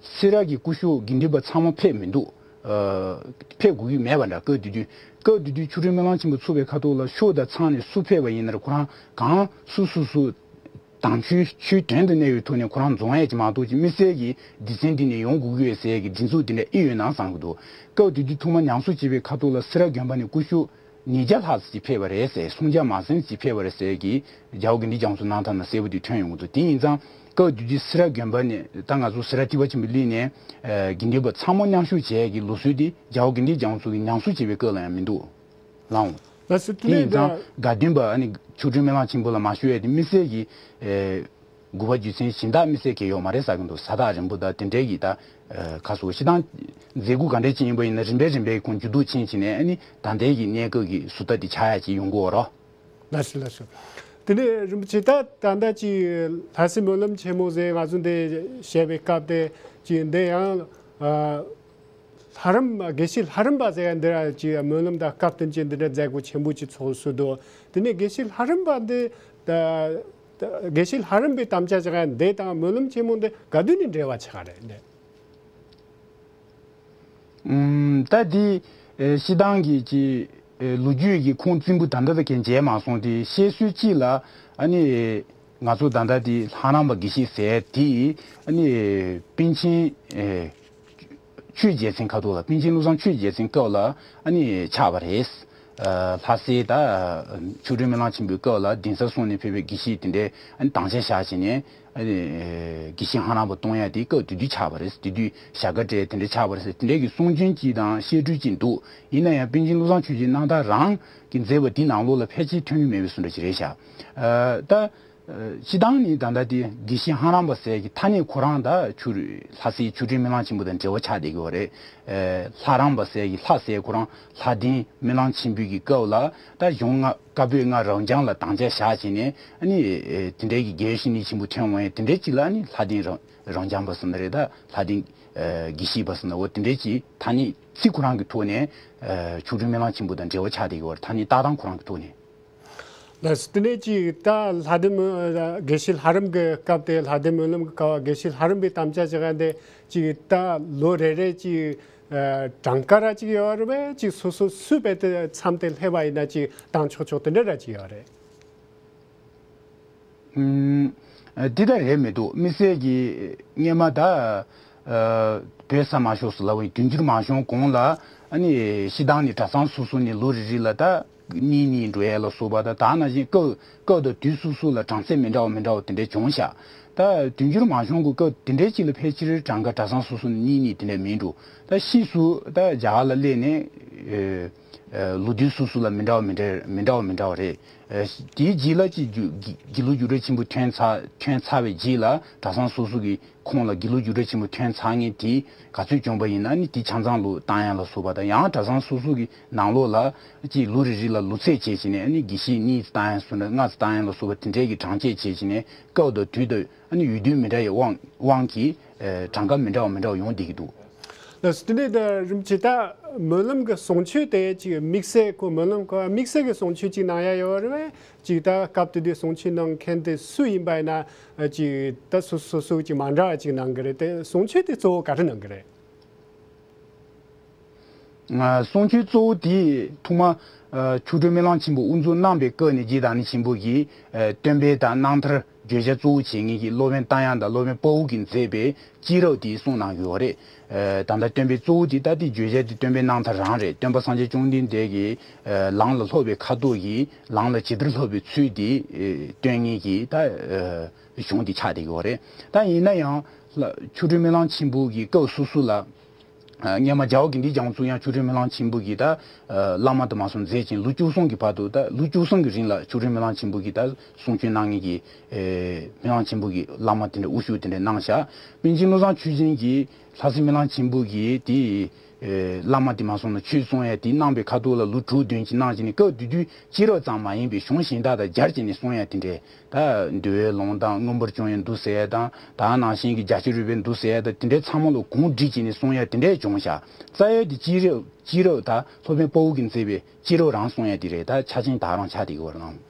སེ་ར་གི་སྐུ་ཞབས་དགེ་འདུན་པ་ཚང་མ་ཕེབས་མི་འདུག་ཨ་ཕེབས་དགོས་ཀྱི་མེད་པ་འདྲ། སྐབས་དེ་དུས་སྐབས་དེ་དུས་མཆོག་སྤྲུལ་སྨོན་ལམ་ཆེན་པོ་ཚུགས་པའི་ཁ་ཐོག་ལ་ཤོག་དང་ཚང་ནས་སུ་ཕེབས་པ་ཡིན་ན་ར་ཁོ་རང་གང་སུ་སུ་སུ་དང་ཆོས་ཆོས་དོན་དུ་གནས་པའི་ཐོག་ནས་ཁོ་རང་འཛོམས་ཡས་ཀྱི་མ་གཏོགས་ཀྱི་དམིགས་བསལ་གྱི་སྡེ་ཚན་འདི་ནས་ཡོང་དགོས་ཀྱི་ཡོད་ཟེར་གྱི་སྒྲིག་འཛུགས་འདི་འདྲ་ཨེ་ཡོད་ན་བསམ་གྱི་འདུག་སྐབས་དེ་དུས་ཐོག་མ་ཉམས་གསོ་བྱེད་པའི་ཁ་ཐོག་ལ་སེ་ར་དགོན་པ་ནས་སྐུ་ཞབས་ཉིས་བརྒྱ་ལྷག་ཙམ་ཅིག་ཕེབས་པ་རེད་ཟེར། སུམ་བརྒྱ་མ་ཟིན་ཅིག་ཕེབས་པ་རེད་ཟེར་གྱི་རྒྱལ་བ་དགེ་འདུན་རྒྱ་མཚོའི་རྣམ་ཐར་ན་གསལ་པོ་དེ་ཐོན་ཡོང་གི་འདུག་དེ་ཡིན་ཙང་སྐབས་དེ་དུས་སེ་ར་དགོན་པ་ནས་ད་ང་ཚོ་སེ་ར་ཊི་བ་ཆེན་པོ་གླིང་ནས་ཨ་དགེ་འདུན་པ་ཚང་མ་མཉམ་ཞུགས་བྱས་ཀྱི་ལུགས་སྲོལ་དེ་རྒྱལ་བ་དགེ་འདུན་རྒྱ་མཚོ་གིས་ཉམས་གསོ་བྱེད་པའི་སྐབས་ལ་ཡང་མི་འདུག་ལགས། ལགས་སོ། དེ་དེ་ཡིན་ནས་ཙང་ད་དགའ་ལྡན་པ་ཨ་ནི་མཆོག་སྤྲུལ་སྨོན་ལམ་ཆེན་པོ་ལ་མ་ཞུགས་ཡས་དེ་དམིགས་བསལ་གྱི་ཨེ་དགོས་པ་རྒྱུ་མཚན་གཞན་དག་དམིགས་བསལ་གྱི་ཡོད་མ་རེད་ཟེར་གྱི་འདུག་ས་ཐག་རིང་པོ་དང་དེ་འདྲའི་གི་ད་ཨེ་ཁ་སོ་སྤྱི་བཏང་མཛད་སྒོ་ག་འདྲས་ཅིག་ཡིན་པ་ཡིན་ན་རིམ་པས་རིམ་པས་ཁོང་མཇུག་བསྡུ་ཕྱིན་ཕྱིན་ནས་ཨ་ནི་ད་ལྟའི་གི་གནས་སྐབས་ཀྱི་ཟུར་ལྟ་དེ་ཆགས་ཡ་ཅིག་ཡོང་གི་ཡོད་རོགས། ལགས་སོ་ལགས་སོ། དེ་ནས་རིན་པོ་ཆེ་ད་ད་ལྟ་ཅིག་ལྷ་སའི་སྨོན་ལམ་ཆེན་མོ་ཟེར་ང་ཚོ་འདི་བཤད་པའི་སྐབས་དེ་ཅིག་འདི་ཡང་ཨ། ལྷ་རམས་དགེ་བཤེས་ལྷ་རམས་པ་ཟེར་ཡ་འདི་ར་ཅིག་སྨོན་ལམ་དང་སྐབས་བསྟུན་ཅིག་འདི་འདྲ་མཛད་སྒོ་ཆེན་པོ་ཅིག་ཚོགས་སྲོལ་འདུག་དེ་ནས་དགེ་བཤེས་ལྷ་རམས་པ་འདི་ད་ད་དགེ་བཤེས་ལྷ་རམས་པའི་དམ་བཅའ་བཞག་ཡ་འདི་དང་སྨོན་ལམ་ཆེན་མོ་འདི་ག་དུས་ནས་འབྲེལ་བ་ཆགས་རེད་འདི། ཨུམ། ད་འདི་ཨེ་སྤྱི་བཏང་གི་ཅིག་ཨེ་ལོ་རྒྱུས་ཀྱི་ཁུངས་བཙན་པོ་ད་ལྟ་ད་གན་མཇལ་མ་སོང་སྟེ་བཤད་སྲོལ་གཅིག་ལ་ཨ་ནི་ང་ཚོ་ད་ལྟ་འདི་ལྷ་རམས་པ་དགེ་བཤེས་ཟེར་དེ་ཨ་ནི་པཎ་ཆེན་ཨེ། ཆོས་རྒྱལ་མཚན་ཁ་ཐོག་ལ་པཎ་ཆེན་བློ་བཟང་ཆོས་རྒྱལ་མཚན་སྐབས་ལ་ཨ་ནི་ཆགས་པ་རེད། ཨ་ལྷ་སའི་ད་མཆོག་སྤྲུལ་སྨོན་ལམ་ཆེན་པོའི་སྐབས་ལ་གདན་ས་སོང་ནས་ཕེབས་པའི་དགེ་བཤེས་དེ་འདྲའི་ཨ་ནི་དམ་བཅའ་བཞག་བྱས་ནས་ཨ་ནི་དགེ་བཤེས་ལྷ་རམས་པ་གཏོང་ཡ་དེ་སྐབས་དེ་དུས་ཆགས་པ་རེད། དེ་དུས་ཞྭ་སྒ་སྤྲད་དེ་འདྲ་ཆགས་པ་རེད་ཟེར་དེ་འདྲའི་གི་གསུང་རྒྱུན་གཅིག་དང་བཤད་སྲོལ་གཅིག་འདུག་ཡིན་ན་ཡང་པཎ་ཆེན་བློ་བཟང་ཆོས་རྒྱལ་རྣམ་ཐར་རང་གི་མཛད་པ་དེའི་ནང་ལོགས་ལ་ཕལ་ཆེར་ཐོན་གྱི་མེད་པའི་བཟོ་འདྲ་ཞིག་རེད་ཤག་ཨ་ད། སྤྱི་བཏང་ནི་ད་ལྟ་དེ་དགེ་བཤེས་ལྷ་རམས་པ་ཟེར་གྱི་ཐ་སྙད་ཁོ་རང་ད་ཆུ་ལྷ་སའི་ཆོས་སྒྲོན་སྨོན་ལམ་ཆེན་པོ་དང་འབྲེལ་བ་ཆགས་བསྡད་ཀྱི་ཡོད་རེད། ལྷ་རམས་པ་ཟེར་གྱི་ལྷ་ཟེར་ཁོ་རང་ལྷ་ལྡན་སྨོན་ལམ་ཆེན་པོའི་གི་སྐབས་ལ་ད་གཞུང་ལྔ་བཀའ་པོད་ལྔ་རབ་འབྱམས་ལ་དམ་བཅའ་བཞག་བྱས་ནས་ཨ་ནི་དེ་འདྲའི་གི་རྒྱལ་བའི་བཤེས་གཉེན་ཆེན་པོ་ཐོན་འོང་ཡས་དེ་འདྲའི་ཅིག་ལ་ཨ་ནི་ལྷ་ལྡན་རབ་ རབ་འབྱམས་པ་ཟེར་ན་རེད། ད་ལྷ་ལྡན་ཨ་དགེ་བཤེས་པ་ཟེར་ན། འོ་དེ་འདྲའི་ཅིག་ཐ་སྙད་ཚིག་ཁོ་རང་གི་ཐོག་ནས་ཨ་མཆོག་སྤྲུལ་སྨོན་ལམ་ཆེན་པོ་དང་འབྲེལ་བ་ཆགས་བསྡད་ཀྱི་ཡོད་རེད། ཐ་སྙད་བཏགས་སྟངས་ཁོ་རང་གི་ཐོག་ནས། ལགས་སོ། དེ་ནས་ཅིག་ད་ལྷ་ལྡན་སྨོན་དགེ་བཤེས་ལྷ་རམས་ཀྱི་སྐབས་དེ། ལྷ་ལྡན་སྨོན་ལམ་གྱི་སྐབས་དགེ་བཤེས་ལྷ་རམས་པའི་དམ་བཅའ་བྱེད་མཁན་དེ་ཅིག་ད་ལོ་རེ་རེ་ཅིག་ཨ་གྲངས་ཀ་ར་ཅིག་ཡོད་རེད་པས། ཅིག་སོ་སོ་སུས་རྦད་དེ་མཚམས་དེ་སླེབས་པ་ཡིན་ན་ཅིག་བཏང་ཆོག་ཆོག་དེ་འདྲ་ར་ཅིག་ཡོད་རེད། ཨུམ། འདི་ལྟར་རེད་མི་འདུག། དམིགས་བསལ་གྱི་སྔོན་མ་ད་ཨ་བོད་ས་མ་ཤོར་ཟེར་ལབ་པའི་དུས་འགྱུར་མ་བྱུང་གོང་ལ། ཨ་ནི་སྤྱིར་བཏང་ནས་གྲྭ་ཚང་སོ་སོ་ནས་ལོ་རེ་རེ་ལ་ད་གཉིས་གཉིས་འགྲོ་ཡ་ལ་སོགས་པ། ད་ད་ནང་བཞིན་སྐབས་སྐབས་དང་དུས་སོ་སོ་ལ་གྲངས་ཚད་མི་འདྲ་བ་མི་འདྲ་བ་དེ་འདྲ་བྱུང་ཤག། ད་དུས་འགྱུར་མ་བྱུང་གི་སྐབས་དེ་འདྲའི་ཅིག་ལ་ཕལ་ཆེར་གྲངས་ཀ་གྲྭ་ཚང་སོ་སོ་ནས་གཉིས་གཉིས་དེ་འདྲ་མིན་འགྲོ། ད་ཕྱིས་སུ་ད་རྒྱ་གར་ལ་སླེབས་ནས་ཨ་ཨ་ལོ་དུས་སོ་སོ་ལ་མི་འདྲ་བ་མི་འདྲ་མི་འདྲ་བ་མི་འདྲ་བ་རེད། ཨ་དེའི་རྗེས་ལ་ཅིག་རྒྱུ་དགེ་དགེ་ལུགས་རྒྱུགས་སྤྲོད་ཆེན་པོ་ཐོན་ཚར་ཐོན་ཚར་བའི་རྗེས་ལ། གྲྭ་ཚང་སོ་སོ་གི་ཁོངས་ལ་དགེ་ལུགས་རྒྱུགས་སྤྲོད་ཆེན་པོ་ཐོན་ཚར་མཁན་དེ་ག་ཚོད་བྱུང་པ་ཡིན་ན། ཨ་ནི་དེ་ཆ་ཚང་ལོ་བཏང་ཡ་ལ་སོགས་པ་དང་། ཡང་གྲྭ་ཚང་སོ་སོ་གི་ནང་ལོགས་ལ་ཅིག་ལོ་རེ་རེ་ལ་ལོ་ཚད་བྱས་བྱས་ནས། ཨ་ནི་དགེ་བཤེས་གཉིས་བཏང་ཡ་སོང་ན་ལྔ་ཙམ་བཏང་ཡ་ལ་སོགས་པ་དེ་འདྲའི་གི་གྲངས་བཅད་བྱས་བྱས་ནས། སྐབས་དང་དུས་དང་ཨ་ནི་ཡོད་དུས་མི་འདྲ་བའི་དབང་དབང་གིས་ཨ་གྲངས་ཀ་མི་འདྲ་བ་མི་འདྲ་བ་ཡོང་བསྡད་ཀྱི་འདུག། ལགས་སོ། དེ་ནས་ད་རིན་པོ་ཆེ། ད་སྨོན་ལམ་གྱི་གསུང་ཆོས་དེ་ཅིག་དམིགས་བསལ་ཁོ་སྨོན་ལམ་ཁོ་དམིགས་བསལ་གྱི་གསུང་ཆོས་ཅིག་གནང་ཡ་ཡོད་རེད་པས། ཅིག་ད་སྐབས་དེ་དུས་གསུང་ཆོས་གནང་མཁན་དེ་སུ་ཡིན་པ་ཡིན་ན། ཅིག་ད་སོ་སོ་སོ་ཅིག་མ་འདྲ་བ་ཅིག་གནང་གི་རེད་དེ། གསུང་ཆོས་དེ་གཙོ་བོ་ག་རེ་གནང་གི་རེད། ང་གསུང་ཆོས་གཙོ་བོ་དེ་ཐོག་མ་ཨ་མཆོག་སྤྲུལ་སྨོན་ལམ་ཆེན་པོ་དབུ་འཛུགས་གནང་པའི་སྐབས་ནས། རྗེ་བདག་ཉིད་ཆེན་པོ་གིས་ཨ་སྟོན་པའི་དང་རྣམ་ཐར་བརྗོད་བྱ་གཙོ་བོ་བྱེད་མཁན་གྱི་སློབ་དཔོན་རྟ་དབྱངས་དང་སློབ་དཔོན་དཔའ་བོ་གིས་མཛད་པའི་སྐྱེས་རབས་དེ་གསུངས་གནང་ཡོད་རེད། ཨ་ད་ལྟ་སྟོན་པའི་གཙོ་བོ་དེ་ད་དེ་བརྗོད་བྱ་དེ་སྟོན་པའི་རྣམ་ཐར་རང་རེད། སྟོན་པ་སངས་རྒྱས་བཅོམ་ལྡན་འདས་ཀྱིས་ཨ་ལམ་ལ་སློབ་པའི་ཁ་དོག་གིས་ལམ་ལ་ཇི་ལྟར་སློབ་པའི་ཚུལ་དེ་ཨ་སྟོན་མཁན་གྱི་ད་ཨ་གཞུང་དེ་ཆགས་བསྡད་ཡོད་རེད། ད་ཡིན་ན་ཡང་ལ་མཆོག་སྤྲུལ་སྨོན་ལམ་ཆེན་པོ་གི་སྐབས་སོ་སོ་ལ། ཨ་སྔོན་མ་རྒྱལ་བ་དགེ་འདུན་རྒྱལ་དབང་གཙུག་དབྱངས་མཆོག་སྤྲུལ་སྨོན་ལམ་ཆེན་པོ་གིས་ད་ཨ་བླ་མ་དུ་མ་སོང་མཛད་ཅིང་། ལོ་བཅུ་གསུམ་གྱི་བར་དུ། ད་ལོ་བཅུ་གསུམ་གྱི་རིང་ལ་མཆོག་སྤྲུལ་སྨོན་ལམ་ཆེན་པོ་གིས་ད་གསུང་ཆོས་གནང་མཁན་གྱི་ཨེ་སྨོན་ལམ་ཆེན་པོ་གི་བླ་མ་དེ་འདྲ་དབུ་བཞུགས་དེ་འདྲ་གནང་ཤག། པཎ་ཆེན་བློ་བཟང་ཆོས་རྒྱན་གྱིས་ལྷ་སའི་སྨོན་ལམ་ཆེན་པོ་གི་དེ་ཨེ་བླ་མ་དུ་མ་སོང་ལ་ཆོས་གསུང་ཡ་དེ་གནང་པའི་ཁ་ཐོག་ལ། ལོ་དྲུག་བདུན་ཅིག་གནང་བྱས་ནས། སྐབས་དེ་དུས་སྐྱེས་རབས་ཙམ་མ་ཡིན་པའི་གཞུང་གཞན་དག་དང་སྦྱར་བྱས་ནས་གསུང་ཡ་དེ་འདྲའི། ད་འདུལ་བའི་ལུང་དང་མངོན་པར་བྱུང་བའི་མདོ་ཟེར་ཡ་དང་། ད་ནང་བཞིན་གྱི་རྒྱ་ཆེར་རོལ་པའི་མདོ་ཟེར་ཡ་དང་། དེ་འདྲའི་ཚང་མ་ལ་གུང་བསྒྲིགས་བྱས་ནས་གསུང་ཡ་དེ་འདྲའི་བྱུང་ཤག། རྩ་བའི་དེ་སྐྱེས་རབས་སྐྱེས་རབས་ད་སློབ་དཔོན་དཔའ་བོ་གིས་མཛད་པའི་སྐྱེས་རབས་རང་གསུང་ཡ་དེ་རེད། ད་ཆ་ཆེན་ད་རང་ཆགས་བསྡད་ཡོད་རེད་ལགས།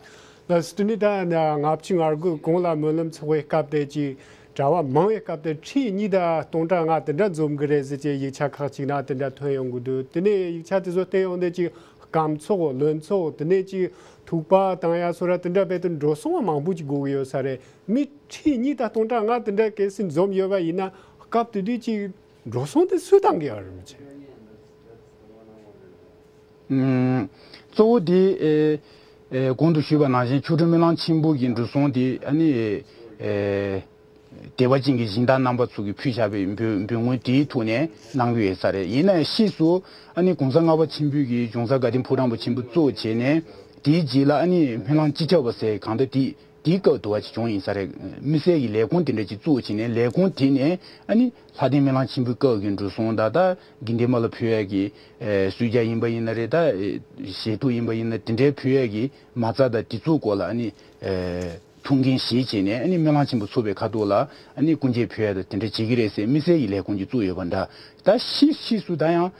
ལགས་སོ། དེ་ནས་ད་ལྔ་བཅུ་ང་དགུ་གོང་ལ་སྨོན་ལམ་ཚོགས་པའི་སྐབས་དེ་ཅིག་གྲྭ་པ་མང་བའི་སྐབས་དེ་ཁྲི་གཉིས་དང་སྟོང་ཕྲག་ལྔ་དེ་འདྲ་འཛོམས་གི་རེད་ཟེར་གྱི་ཡིག་ཆ་ཁག་ཅིག་ན་དེ་འདྲ་ཐོན་ཡོང་གི་འདུག། དེ་ནས་ཡིག་ཆ་དེ་ཚོ་བལྟས་ཡོང་དུས་ཅིག་སྐམ་ཚོགས་བློན་ཚོགས། དེ་ནས་ཅིག་ཐུག་པ་བཏང་ཡ་སོགས་ར་དེ་འདྲ་རྦད་དེ་འགྲོ་སོང་བ་མང་པོ་ཅིག་དགོས་ཀྱི་ཡོད་ས་རེད། མི་ཁྲི་གཉིས་དང་སྟོང་ཕྲག་ལྔ་དེ་འདྲ་གལ་སྲིད་འཛོམས་ཡོད་པ་ཡིན་ན། སྐབས་དེ་དུས་ཀྱི་འགྲོ་སོང་དེ་སུས་བཏང་གི་ཡོད་རེད་མི་ཚེ། ཨུམ། གཙོ་བོ་དེ་ཨེ་ཨེ་གོང་དུ་ཞུས་པ་ནང་བཞིན་མཆོག་སྤྲུལ་སྨོན་ལམ་ཆེན་པོ་གི་འགྲོ་སོང་དེ་ཨ་ནི་ཨེ་དད་པ་ཅན་གྱི་སྦྱིན་བདག་རྣམ་པ་ཚོ་གིས་ཕུལ་བཞག་པའི་འབུལ་འབུལ་དངུལ་དེའི་ཐོག་ནས་གནང་གི་ཡོད་ས་རེད། ཡིན་ན་ཡང་ཕྱིས་སུ་ཨ་ནི་གོང་ས་ལྔ་པ་ཆེན་པོས་ཀྱི་གཞུང་ས་དགའ་ལྡན་ཕོ་བྲང་པ་ཆེན་པོ་གཙོ་བྱས་ནས། དེའི་རྗེས་ལ་ཨ་ནི་སྨོན་ལམ་སྤྱི་ཁྱབ་པ་ཟེར་གང་ལྟར་དེ་དེའི་སྐབས་དུ་བ་ཅིག་བྱུང་ཡིན་ས་རེད། དམིགས་བསལ་གྱི་ལས་ཁུངས་དེ་འདྲ་ཅིག་བཙུགས་བྱས་ནས། ལས་ཁུངས་དེ་ནས་ཨ་ནི་ལྷ་ལྡན་སྨོན་ལམ་ཆེན་པོའི་སྐབས་ཀྱི་འགྲོ་སོང་དང་། ད་དགེ་འདུན་པ་ལ་ཕུལ་ཡས་ཀྱི་ཨེ་གསོལ་ཇ་ཡིན་པ་ཡིན་ན་རེད། ད་ཨེ་ཞལ་ཐུག་ཡིན་པ་ཡིན་ན། དེ་འདྲའི་ཕུལ་ཡས་ཀྱི་མ་རྩ་དང་དེ་ཚོའི་སྐོར་ལ་ཨ་ནི་ཨེ་ཐུགས་འགན་བཞེས་བྱས་ནས། ཨ་ནི་སྨོན་ལམ་ཆེན་པོ་ཚོགས་པའི་ཁ་ཐོག་ལ་ཨ་ནི་སྐུ་འགྱེད་ཕུལ་ཡས་དང་དེ་འདྲ་བྱེད་ཀྱི་རེད་ཟེར་དམིགས་བསལ་གྱི་ལས་ཁུངས་ཅིག་བཙུགས་ཡོད་པ་འདྲ། ད་ཕྱིས་ཕྱིས་སུ་ད་ཡང་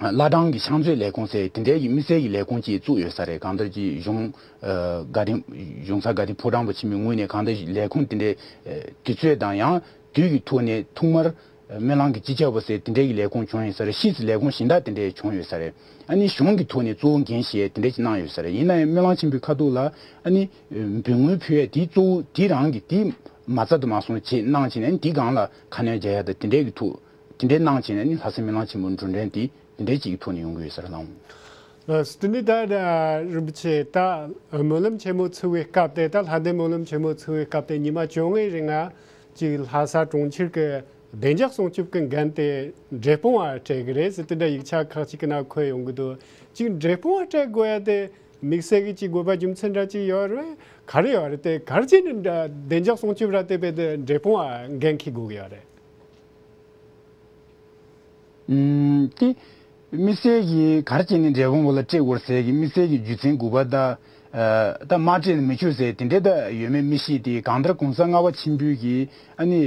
ཨ་བླ་བྲང་གི་ཕྱག་མཛོད་ལས་ཁུངས་ཟེར་དེ་འདྲའི་གི་དམིགས་བསལ་གྱི་ལས་ཁུངས་ཅིག་བཙུགས་ཡོད་ས་རེད། གང་ལྟར་གྱི་གཞུང་ཨ་དགའ་ལྡན་གཞུང་ས་དགའ་ལྡན་ཕོ་བྲང་པ་ཆེན་མོའི་ངོས་ནས་གང་ལྟར་ལས་ཁུངས་དེ་འདྲའི་ཨ་དུས་ཚོད་དང་ཡང་དུས་ཀྱི་ཐོག་ནས་ཐོག་མར་སྨོན་ལམ་གྱི་སྤྱི་ཁྱབ་པ་ཟེར་དེ་འདྲའི་གི་ལས་ཁུངས་བྱུང་ཡོད་ས་རེད། ཕྱིས་སུ་ལས་ཁུངས་གཞན་དག་དེ་འདྲའི་བྱུང་ཡོད་ས་རེད། ཨ་ནི་གཞུང་གི་ཐོག་ནས་གཙོ་བོ་འགན་བཞེས་དེ་འདྲ་ཅིག་གནང་ཡོད་ས་རེད། ཡིན་ན་ཡང་སྨོན་ལམ་ཆེན་པོའི་ཁ་ཐོག་ལ་ཨ་ནི་འབུལ་དངུལ་ཕུལ་ཡས་དེ་གཙོ་བོ་དེ་རང་གི་དེ་མ་རྩ་དུ་མ་སོང་བྱས་གནང་བྱས་ནས། ཨ་ནི་དེ་སྒང་ལ་ཁ་སྣོན་རྒྱག་ཡས་དང་དེ་འདྲའི་གི་ཐོག་དེ་འདྲའི་གནང་བྱས་ནས། ཨ་ནི་ལྷ་སའི་སྨོན་ལམ་ཆེན་པོའི་འགྲོ་གྲོན་དེ་དེ་འདྲའི་ཅིག་གི་ཐོག་ནས་ཡོང་གི་ཡོད་ས་རེད་ལགས། ལགས་སོ། དེ་ནི་ད་རིན་པོ་ཆེ། ད་སྨོན་ལམ་ཆེན་མོ་ཚུགས་པའི་སྐབས་དེ། ད་ལྷ་ལྡན་སྨོན་ལམ་ཆེན་མོ་ཚུགས་པའི་སྐབས་དེ་ཉི་མ་བཅོ་ལྔའི་རིང་ང་ཅིག་ལྷ་ས་གྲོང་ཁྱེར་གྱི་བདེ་འཇགས་སྲུང་སྐྱོབ་ཀྱི་འགན་དེ་འབྲས་སྤུངས་པ་སྤྲད་ཀྱི་རེད་ཟེར་དེ་འདྲ་ཡིག་ཆ་ཁག་ཅིག་གི་ནང་འཁོད་ཡོང་གི་འདུག། ཅིག་འབྲས་སྤུངས་པ་སྤྲད་དགོས་ཡ་དེ་དམིགས་བསལ་གྱི་ཅིག་དགོས་པ་རྒྱུ་མཚན་འདྲ་ཅིག་ཡོད་རེད། ག་རེ་ཡོད་རེད། དེ་ག་རེ་བྱས་ནས་འདྲ་བདེ་འཇགས་སྲུང་སྐྱོབ་ར་དེ་བས་དེ་འབྲས་སྤུངས་པ་འགན་འཁྱེར་དགོས་ཀྱི་ཡོད་རེད། ཨུམ། དེ་དམིགས་བསལ་གྱི་ག་རེ་བྱས་ནས་འབྲས་སྤུངས་པ་ལ་སྤྲད་དགོས་ཟེར་གྱི་དམིགས་བསལ་གྱི་རྒྱུ་མཚན་དགོས་པ་ད་ ཨ་ད་དམག་འཁྲུག་མི་བྱུང་ཟེར་དེ་འདྲ་ད་ཡོད་མེད་མི་ཤེས་ཏེ། གང་ལྟར་གོང་ས་ལྔ་པ་ཆེན་པོས་ཀྱིས་ཨ་ནི་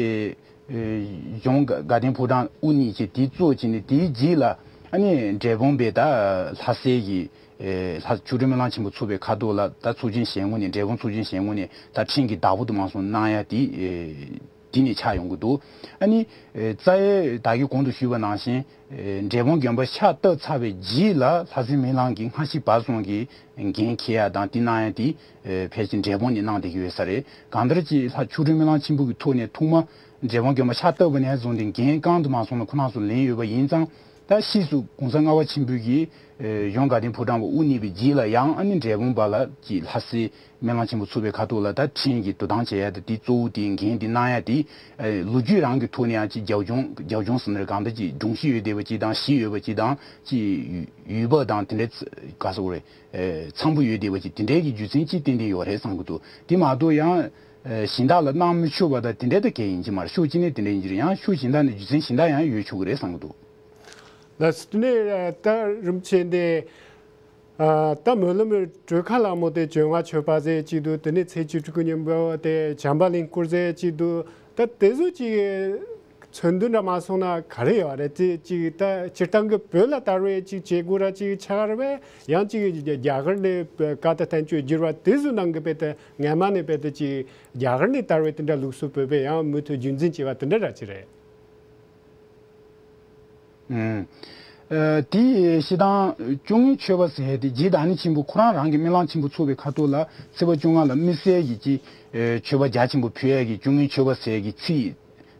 ཨེ་གཞུང་དགའ་ལྡན་ཕོ་བྲང་དབུ་བརྙེས་བྱས་དེ་གཙོ་བྱས་ནས། དེའི་རྗེས་ལ་ཨ་ནི་འབྲས་སྤུངས་པའི་ད་ལྷ་སའི་གི་ཨེ་ལྷ་མཆོག་སྤྲུལ་སྨིན་གླིང་ཆེན་པོ་ཚོགས་པའི་ཁ་ཐུག་ལ་ད་ཚོགས་ཆེན་ཞལ་ངོ་ནས། འབྲས་སྤུངས་ཚོགས་ཆེན་ཞལ་ངོ་ནས་ད་ཕྲན་གྱི་བདག་པོ་དུ་མ་སོང་གནང་ཡ་དེ་ཨེ་དེ་ནས་ཆགས་ཡོང་གི་འདུག་ཨ་ནི་ཨེ་རྩ་ཡས་ད་གིན་གོང་དུ་ཞུས་པ་ནང་བཞིན། ཨེ་འབྲས་སྤུངས་དགོན་པ་ཕྱག་བཏབ་ཚར་བའི་རྗེས་ལ་ལྷ་སྲས་སྨིན་གླིང་གི་སྔ་ཕྱི་བར་གསུམ་གྱི་འགན་འཁྱེར་ཡ་དང་དེ་གནང་ཡ་དེ་ཨེ་ཕལ་ཆེར་འབྲས་སྤུངས་ནས་གནང་བསྡད་ཀྱི་ཡོད་ས་རེད། གང་ལྟར་གྱི་ལྷ་མཆོག་སྤྲུལ་སྨིན་གླིང་ཆེན་པོ་གི་ཐོག་ནས་ཐོག་མ་འབྲས་སྤུངས་དགོན་པ་ཕྱག་བཏབ་པ་ནས་བཟུང་སྟེ་འགན་རྐང་དུ་མ་སོང་ན་ཁོ་རང་ཚོ་ལེན་ཡོད་པ་ཡིན་ཙང་། ད་ཕྱིས་སུ་གོང་ས་ལྔ་པ་ཆེན་པོས་ཀྱིས་ཨེ་གཞུང་དགའ་ལྡན་ཕོ་བྲང་པ་དབུ་བརྙེས་པའི་རྗེས་ལ་ཡང་ཨ་ནི་འབྲས་སྤུངས་པ་ལ་གྱི་ལྷ་སྲས་སྨིན་གླིང་ཆེན་པོ་ཚོགས་པའི་ཁ་ཐུག་ལ་ད་ཕྲན་གྱིས་འདུ་ཐང་བྱེད་ཡ་དེ་དེ་གཙོ་བོ་དེའི་འགན་དེ་གནང་ཡ་དེ། ཨེ་ལོ་རྒྱུས་རང་གི་ཐོག་ནས་ཡང་ཅིག་རྒྱབ་ལྗོངས་རྒྱབ་ལྗོངས་ཟེར་ན་རེད། གང་ལྟར་ཅིག་སྒྲུང་གཞི་ཡོད་བསྡད་པ་ཅིག་དང་གཞི་ཡོད་པ་ཅིག་དང་ཅིག་ཡུལ་བབ་དང་དེ་འདྲའི་ག་ཟེར་དགོས་རེད། ཨེ་འཚམ་པོ་ཡོད་བསྡད་པ་ཅིག་དེ་འདྲའི་གི་རྒྱུ་མཚན་ཅིག་ཏན་ཏན་ཡོད་རེད་བསམ་གྱི་འདུག་དེ་མ་གཏོགས་ཡང་ཨེ་གཞན་དག་ལ་གནང་མི་ཆོག་པ་དང་དེ་འདྲའི་ད་གལ་ཡིན་གྱི་མ་རེད། ཕྱོགས་གཅིག་ནས་དེ་འདྲ་ཡིན་གྱི་རེད། ཡང་ཕྱོགས་གཞན་དག་ནས་རྒྱུ་མཚན་གཞན་དག་ཡང་ཡོད་ཆོག་གི་རེད་བསམ་གྱི་འདུག་ལགས་སོ། དེ་ནས་ད་རིན་པོ་ཆེ་འདི། ཨ་ད་སྨོན་ལམ་གྲོལ་ཁ་ལ་མོ་དེ་བཅོ་ལྔ་མཆོད་པ་ཟེར་གཅིག་འདུག་དེ་ནས་ཚེས་བཅུ་དྲུག་གི་ཉིན་མོ་དེ་བྱམས་པ་གླིང་སྐོར་ཟེར་གཅིག་འདུག་ད་དེ་ཚོ་ཅིག་མཚོན་དོན་འདྲ་མ་སོང་ན་ག་རེ་ཡོད་རེད། དེ་ཅིག་ད་སྤྱིར་བཏང་གི་བོད་ལ་དར་བའི་ཅིག་བྱེད་སྒོ་ར་ཅིག་ཆགས་རེད་པས། ཡང་ཅིག་རྒྱ་གར་ནས་བཀའ་དང་བསྟན་བཅོས་བསྒྱུར་བ་དེ་ཚོ་ནང་གི་དཔེ་དེ་སྔ་མ་ནས་དཔེ་དེ་ཅིག་རྒྱ་གར་ནས་དར་བའི་དེ་འདྲ་ལུགས་སྲོལ་བོད་པས་ཡང་མུ་མཐུད་རྒྱུན་འཛིན་བྱས་པ་དེ་འདྲ་ར་ཅིག་རེད། ཨུམ། ཨ་དེ་སྤྱིར་བཏང་བཅོ་ལྔའི་མཆོད་པ་ཟེར་དེ་རྗེ་བདག་ཉིད་ཆེན་པོ་ཁོ་རང་རང་གི་སྨིན་གླིང་ཆེན་པོ་ཚོགས་པའི་ཁ་ཐུག་ལ་ཚེས་པ་བཅོ་ལྔ་ལ་དམིགས་བསལ་གྱི་ཅིག་ཨེ་མཆོད་པ་རྒྱ་ཆེན་པོ་ཕུལ་ཡས་ཀྱི་བཅོ་ལྔའི་མཆོད་པ་ཟེར་གྱི་ཚིག་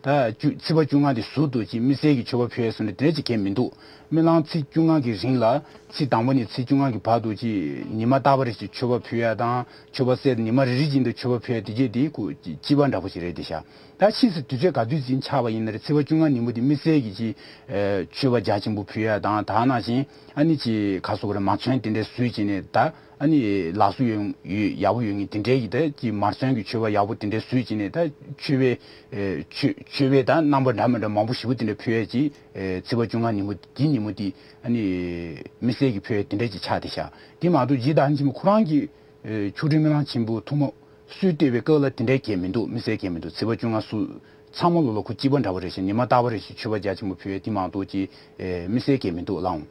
ད་བཅུ་ཚེས་པ་བཅོ་ལྔ་དེ་ཟུར་དུ་ཅིག་དམིགས་བསལ་གྱི་མཆོད་པ་ཕུལ་ཡས་སུ་འདྲ་དེ་ཅིག་གལ་མི་འདུག་སྨིན་གླིང་ཚེས་བཅོ་ལྔ་གི་རིང་ལ་ཚེས་དང་པོ་ནས་ཚེས་བཅོ་ལྔ་གི་བར་དུ་ཅིག་ཉི་མ་རྟག་པ་རེ་ཞིག་མཆོད་པ་ཕུལ་ཡས་དང་། མཆོད་པ་གསེར་ཉི་མ་རེ་རེ་བཞིན་དུ་མཆོད་པ་ཕུལ་ཡས་དེ་གྱད་དེ་ཁོ་ཅིག་སྤྱི་པ་འདྲ་པོ་ཞིག་རེད་དེ་ཤག་ད་ཕྱིས་སུ་དུས་ཚོད་ག་དུས་ཙམ་ཆགས་པ་ཡིན་ན་རེད། ཚེས་པ་བཅོ་ལྔ་ཉིན་མོ་དེ་དམིགས་བསལ་གྱི་ཅིག་ཨེ་མཆོད་པ་རྒྱ་ཆེན་པོ་ཕུལ་ཡས་དང་། ད་ནང་བཞིན་ཨ་ནི་ཅིག་ག་ཟེར་དགོས་རེད། མ་ཚོན་དེ་འདྲ་བཟོས་བྱས་ནས་ད་ཨ་ནི་ལགས་སོ་ཡོད་ཡོད་ཡག་པོ་ཡོད་མཁན་དེ་འདྲའི་གི་ད་ཅིག་མ་ཚོན་གྱི་མཆོད་པ་ཡག་པོ་དེ་འདྲ་བཟོས་བྱས་ནས། ད་མཆོད་པའི་ཨེ་མཆོད་མཆོད་པའི་ད་རྣམ་པ་འདྲ་མི་འདྲ་མང་པོ་ཞེ་པོ་དེ་འདྲ་ཕུལ་ཡས་ཅིག་ཨེ་ཚེས་པ་བཅོ་ལྔ་ཉིན་མོ་དེ་ཉིན་མོ་དེ་ཨ་ནི་དམིགས་བསལ་གྱི་ཕུལ་ཡས་དེ་འདྲ་ཅིག་ཆགས་དེ་ཤག་དེ་མ་གཏོགས་རྗེ་བདག་ཉིད་ཆེན་པོ་ཁོ་རང་གི་ཨེ་མཆོག་སྤྲུལ་སྨིན་གླིང་ཆེན་པོ་ཐོག་མ་སྲོལ་གཏོད་པའི་སྐབས་ལ་དེ་འདྲའི་གལ་མི་འདུག་དམིགས་བསལ་གལ་མི་འདུག་ཚེས་པ་བཅོ་ལྔ་སུ་ཚང་མ་ལོ་ལོ་ཁོ་སྤྱི་པ་འདྲ་པོ་རེད་ཤག་ཉི་མ་རྟག་པ་རེ་ཞིག་མཆོད་པ་རྒྱ་ཆེན་པོ་ཕུལ་ཡས་དེ་མ་གཏོགས་ཅིག་ཨེ་དམིགས་བསལ་གལ་མི་འདུག་ལགས།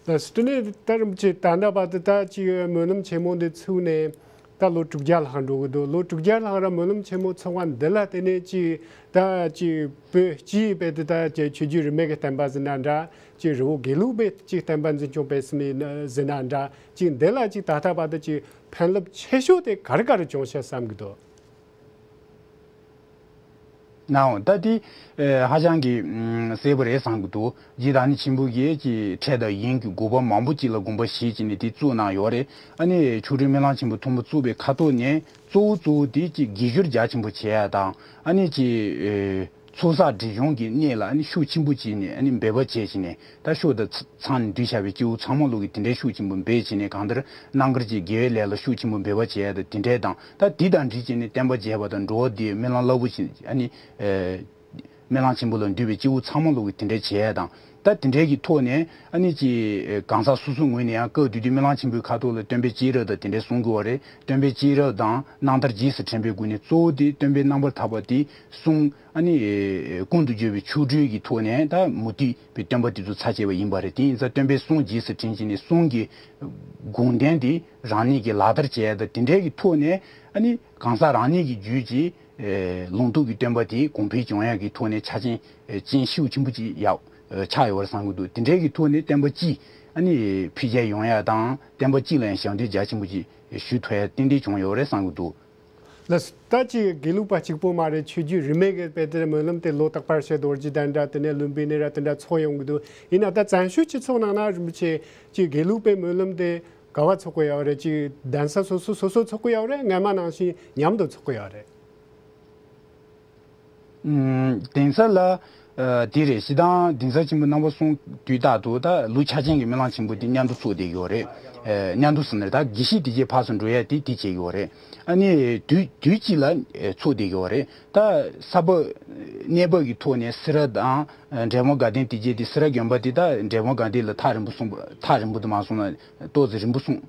ལགས་སོ། དེ་ནས་ད་རིན་པོ་ཆེ་ད་ལྟ་བར་དུ་ད་ཅིག་སྨོན་ལམ་ཆེན་མོ་འདི་ཚུགས་ནས་ད་ལོ་དྲུག་བརྒྱ་ལྷག་འགྲོ་གི་འདུག་ལོ་དྲུག་བརྒྱ་ལྷག་ར་སྨོན་ལམ་ཆེན་མོ་ཚོགས་པ་འདི་ལ་བརྟེན་ནས་ཅིག་ད་ཅིག་བོད་སྤྱིའི་དཔེ་དེ་ད་ཅིག་ཆོས་བརྒྱུད་རིས་མེད་ཀྱི་བསྟན་པ་ཟེར་ན་འདྲ། ཅིག་རི་བོ་དགེ་ལུགས་པའི་ཅིག་བསྟན་པ་འཛིན་སྐྱོང་སྤེལ་གསུམ་ཡིན་ཟེར་ན་འདྲ། ཅིག་འདི་ལ་ཅིག་ད་ལྟ་བར་དུ་ཅིག་ཕན་རླབས་ཆེ་ཤོས་དེ་ག་རེ་ག་རེ་བྱུང་ཤག་བསམ་གྱི་འདུག་ནའོ། ད་དེ་ཨེ་ཧ་ཅང་གི་ཨམ་གསལ་པོ་རེད་བསམ་གྱི་འདུག་རྗེ་བདག་ཉིད་ཆེན་པོ་གིས་ཀྱི་ཕྲད་དང་ཡིན་གྱི་དགོས་པ་མང་པོ་ཅིག་ལ་དགོངས་པ་བཞེས་ཀྱི་ནས་དེ་བཙུགས་གནང་ཡོད་རེད། ཨ་ནི་མཆོག་སྤྲུལ་སྨིན་གླིང་ཆེན་པོ་ཐོག་མ་བཙུགས་པའི་ཁ་ཐོག་ནས་གཙོ་བོ་གཙོ་བོ་དེ་ཀྱི་དགེ་སྦྱོར་རྒྱ་ཆེན་པོ་བྱེད་ཡ་དང་། ཨ་ནི་ཀྱི་ཨེ་ཚོགས་བསགས་སྒྲིབ་སྦྱོང་གི་གནས་ལ་ཨ་ནི་ཤུགས་ཆེན་པོ་བྱས་ནས་ཨ་ནི་འབད་པ་བྱས་བྱས་ནས། ད་ཤོག་དང་ཚ་ཚང་ནས་འདུས་བྱ་བའི་སྐྱེ་བོ་ཚང་མ་ལུགས་ཀྱི་དེ་འདྲའི་ཤུགས་ཆེན་པོ་འབད་བྱས་ནས། གང་ལྟར་རྣམ་དཀར་གྱི་དགེ་བའི་ལས་ལ་ཤུགས་ཆེན་པོ་འབད་པ་བྱས་ཡ་དང་དེ་འདྲའི་དང་། ད་དེ་དང་འདྲིས་བྱས་ནས་བསྟན་པ་རྒྱས་པ་དང་འགྲོ་བ་འདིའི་སྨིན་ལམ་རླབས་པོ་ཆེ་ཨ་ནི་ཨེ་སྨིན་ལམ་ཆེན་པོ་ལ་འདུས་པའི་སྐྱེ་བོ་ཚང་མ་ལུགས་ཀྱི་དེ་འདྲའི་བྱེད་ཡ་དང་། ད་དེ་འདྲའི་གི་ཐོག་ནས་ཨ་ནི་ཀྱི་གང་ཟག་སོ་སོའི་ངོས་ནས་ཡང་སྐབས་དེ་དུས་སྨིན་ལམ་ཆེན་པོའི་ཁ་ཐོག་ལ་སྟོན་པའི་སྤྱན་རབ་དང་དེ་འདྲའི་གསུང་དགོས་པ་རེད། སྟོན་པའི་སྤྱན་རབ་དང་རྣམ་ཐར་རྗེས་སུ་དྲན་པའི་སྒོ་ནས་གཙོ་བོ་དེ་སྟོན་པའི་རྣམ་པར་ཐར་པ་དེ་གསུང་། ཨ་ནི་ཀུན་ཏུ་སྦྱོར་བའི་ཆོ་འཕྲུལ་གྱི་ཐོག་ནས་ད་མུ་སྟེགས་པའི་སྟོན་པ་དེ་ཚོ་ཚར་བཅད་པ་ཡིན་པ་རེད། དེ་ཡིན་ཙང་སྟོན་པའི་གསུང་རྗེས་སུ་དྲན་བྱས་ནས་གསུང་གི་དགོངས་དོན་དེ་རང་ཉིད་ཀྱིས་ལག་བསྟར་བྱས་ཡ་དང་དེ་འདྲའི་གི་ཐོག་ནས། ཨ་ནི་གང་ཟག་རང་ཉིད་ཀྱི་རྒྱུད་ཀྱི་ལུང་རྟོགས་ཀྱི་སྟོན་པ་དེ་གོང་འཕེལ་བྱུང་ཡ་གི་ཐོག་ནས་ཆ་རྐྱེན་རྐྱེན་ཤུགས་ཆེན་པོ་ཅིག་ཡག་ཆགས་ཡོད་པར་བསམ་གྱི་འདུག་དེ་འདྲའི་གི་ཐོག་ནས་བསྟན་པ་སྤྱི་ཨ་ནི་འཕེལ་རྒྱས་ཡོང་ཡ་དང་། བསྟན་པ་སྤྱི་ལ་ཡང་ཞབས་འདེགས་རྒྱ་ཆེན་པོ་ཅིག་ཞུ་ཐུབ་ཡ་ཏན་ཏན་བྱུང་ཡོད་རེད་བསམ་གྱི་འདུག་ལགས། ད་ཅིག་དགེ་ལུགས་པ་གཅིག་པོ་མ་རེད། ཆོས་བརྒྱུད་རིས་མེད་ཀྱི་དཔེ་དེར་སྨོན་ལམ་དེ་ལོ་རྟག་པར་བྱེད། རྡོ་རྗེ་གདན་འདྲ་དེ་ནས་ལུམ་བི་ནི་ར་དེ་འདྲ་ཚོགས་ཡོང་གི་འདུག་ཡིན་ན་ད་བཙན་བྱོལ་སྤྱི་ཚོགས་ནང་ན་རིན་པོ་ཆེ་ཅིག་དགེ་ལུགས་པའི་སྨོན་ལམ་དེ་ག་བ་ཚོགས་ཀྱི་ཡོད་རེད། ཅིག་གདན་ས་སོ་སོ་སོ་སོ་ཚོགས་ཀྱི་ཡོད་རེད། སྔ་མ་ནང་བཞིན་མཉམ་དུ་ཚོགས་ཀྱི་ཡོད་རེད། ཨུམ། གདན་ས་ལ་ཨ་དེ་རེད། སྤྱིར་བཏང་གདན་ས་ཆེན་པོ་རྣམ་པ་གསུམ་དུས་རྟག་ཏུ་ད་ལུགས་ཆ་ཅན་གྱི་སྨོན་ལམ་ཆེན་པོ་དེ་མཉམ་དུ་ཚོགས་བསྡད་ཀྱི་ཡོད་རེད། ཨ་མཉམ་དུ་ཟེར་ན་ད་དགེ་བཤེས་དེ་གྱད་ཕར་ཚུར་འགྲོ་ཡ་དེ་དེ་བྱེད་ཀྱི་ཡོད་རེད། ཨ་ནི་དུས་དུས་གཅིག་ལ་ཨེ་ཚོགས་བསྡད་ཀྱི་ཡོད་རེད། ད་ས་བབ་གནས་བབ་ཀྱི་ཐོག་ནས་སེ་ར་དང་ཨ་འབྲས་སྤུངས་དགའ་ལྡན་དེ་གྱད་དེ། སེ་ར་དགོན་པ་དེ་ད་འབྲས་སྤུངས་དགའ་ལྡན་ལ་ཐག་རིང་པོ་སོང་། ཐག་རིང་པོ་དུ་མ་སོང་ན་ཏོག་ཙམ་རིང་པོ་སོང་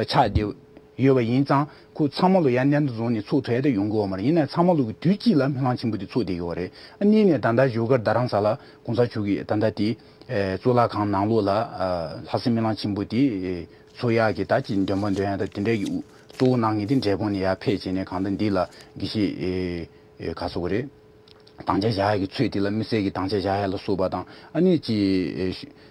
ཆགས་བསྡད་ ཡོད་པ་ཡིན་ཙང་ཁོ་ཚང་མ་ལོ་ཡར་གནད་དུ་བཟུང་ནས་ཚོགས་ཐུབ་ཡ་དེ་ཡོང་གི་ཡོད་མ་རེད། ཡིན་ན་ཚང་མ་ལོ་གི་དུས་གཅིག་ལ་སྨོན་ལམ་ཆེན་པོ་དེ་ཚོགས་བསྡད་ཡོད་རེད། ཨ་གཉིས་ནས་ད་ལྟ་བཞུགས་སྒར་རྡ་རམ་ས་ལ་གོང་ས་མཆོག་གིས་ད་ལྟ་དེ་གཙུག་ལག་ཁང་ནང་ལོགས་ལ་ལྷ་སའི་སྨོན་ལམ་ཆེན་པོ་དེ་ཚོགས་ཡག་གི་ད་ཅིག་འདོན་པ་འདོན་ཡ་ད་དེ་འདྲ་གི་གཙོ་བོ་གནང་མཁན་དེ་འབྲས་སྤུངས་ནས་ཡར་ཕེབས་བྱས་ནས་གང་ལྟར་འདི་ལ་དགེ་བཤེས་ག་ཟེར་དགོས་རེད། དམ་བཅའ་བཞག་ཡ་གི་ཚོད་དེ་ལ་དམིགས་བསལ་གྱི་དམ་བཅའ་བཞག་ཡ་ལ་སོགས་པ་དང་ཨ་ནི་ཅི།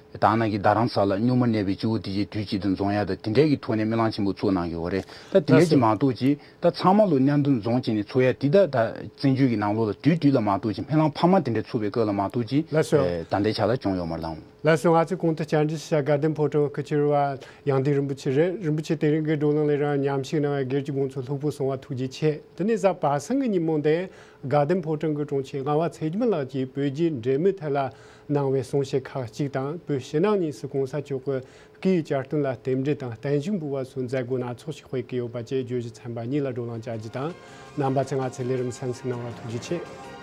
ད་ནང་གི་རྡ་རམ་ས་ལ་སྨྱུག་མ་གནས་པའི་སྤྱི་བོ་དེ་ཅིག་དུས་གཅིག་ཏུ་འཛོམས་ཡ་དང་དེ་འདྲའི་གི་ཐོག་ནས་སྨོན་ལམ་ཆེན་པོ་ཚོགས་གནང་གི་ཡོད་རེད། ད་དེ་འདྲའི་ཅིག་མ་གཏོགས་ཅིག་ད་ཚང་མ་ལོ་གནད་དུ་འཛོམས་བྱས་ནས་ཚོགས་ཡ་དེ་ད་ད་བཙན་བྱོལ་གྱི་ནང་ལོགས་ལ་དུས་དུས་ལ་མ་གཏོགས་ཅིག་སྨོན་ལམ་འཕར་མ་དེ་འདྲ་ཚོགས་པའི་སྐབས་ལ་མ་གཏོགས་ཅིག་ལགས་སོ། ད་ལྟའི་ཆ་ལ་བྱུང་ཡོད་མ་རེད་ལགས། ལགས་སོ། ང་ཚོས་གོང་དུ་བཅར་འདྲི་ཞུ་བྱ་དགའ་ལྡན་ཕོ་བྲང་གི་སྐུ་མཆེད་རེད་བ་ཡང་སྟེང་རིན་པོ་ཆེ་རེད། རིན་པོ་ཆེ་དེ་རིང་གི་བགྲོ་གླེང་ལས་རང་མཉམ་ཞུགས་གནང་བའི་སྒེར་གྱི་དགོངས་ཚུལ་ལྷུག་པོ་གསུང་བ་ཐུགས་རྗེ་ཆེ། དེ་ནས་གཟའ་པ་སངས་ཀྱི་ཉིན་མོ་འདི་དགའ་ལྡན་ཕོ་བྲང་གི་དྲུང་ཆེ་རྔ་བ་ཚེ་རྒྱལ་ལགས་ཀྱིས་བོད་རྒྱའི་འབྲེལ་མོལ་ཐད་ལ་གནང་བའི་གསུང་བཤད་ཁག་ཅིག་དང་བོད་ཕྱི་ནང་གཉིས་སུ་གོང་ས་མཆོག་གི་སྐུའི་བསྐྱར་སྟོན་ལ་རྟེན་འབྲེལ་དང་བརྟན་བཞུགས་འབུལ་བ་སོགས་མཛད་སྒོ་སྣ་ཚོགས་ཤིག་སྤེལ་གྱི་ཡོད་པ་བཅས་བརྗོད་གཞི་ཚན་པ་གཉིས་ལ་བགྲོ་གླེང་བྱ་རྒྱུ་དང་། རྣམ་པ་ཚོས་ང་ཚོའི་ལས་རིམ་གསན་གཟིགས་གནང་བར་ཐུགས་རྗེ་ཆེ།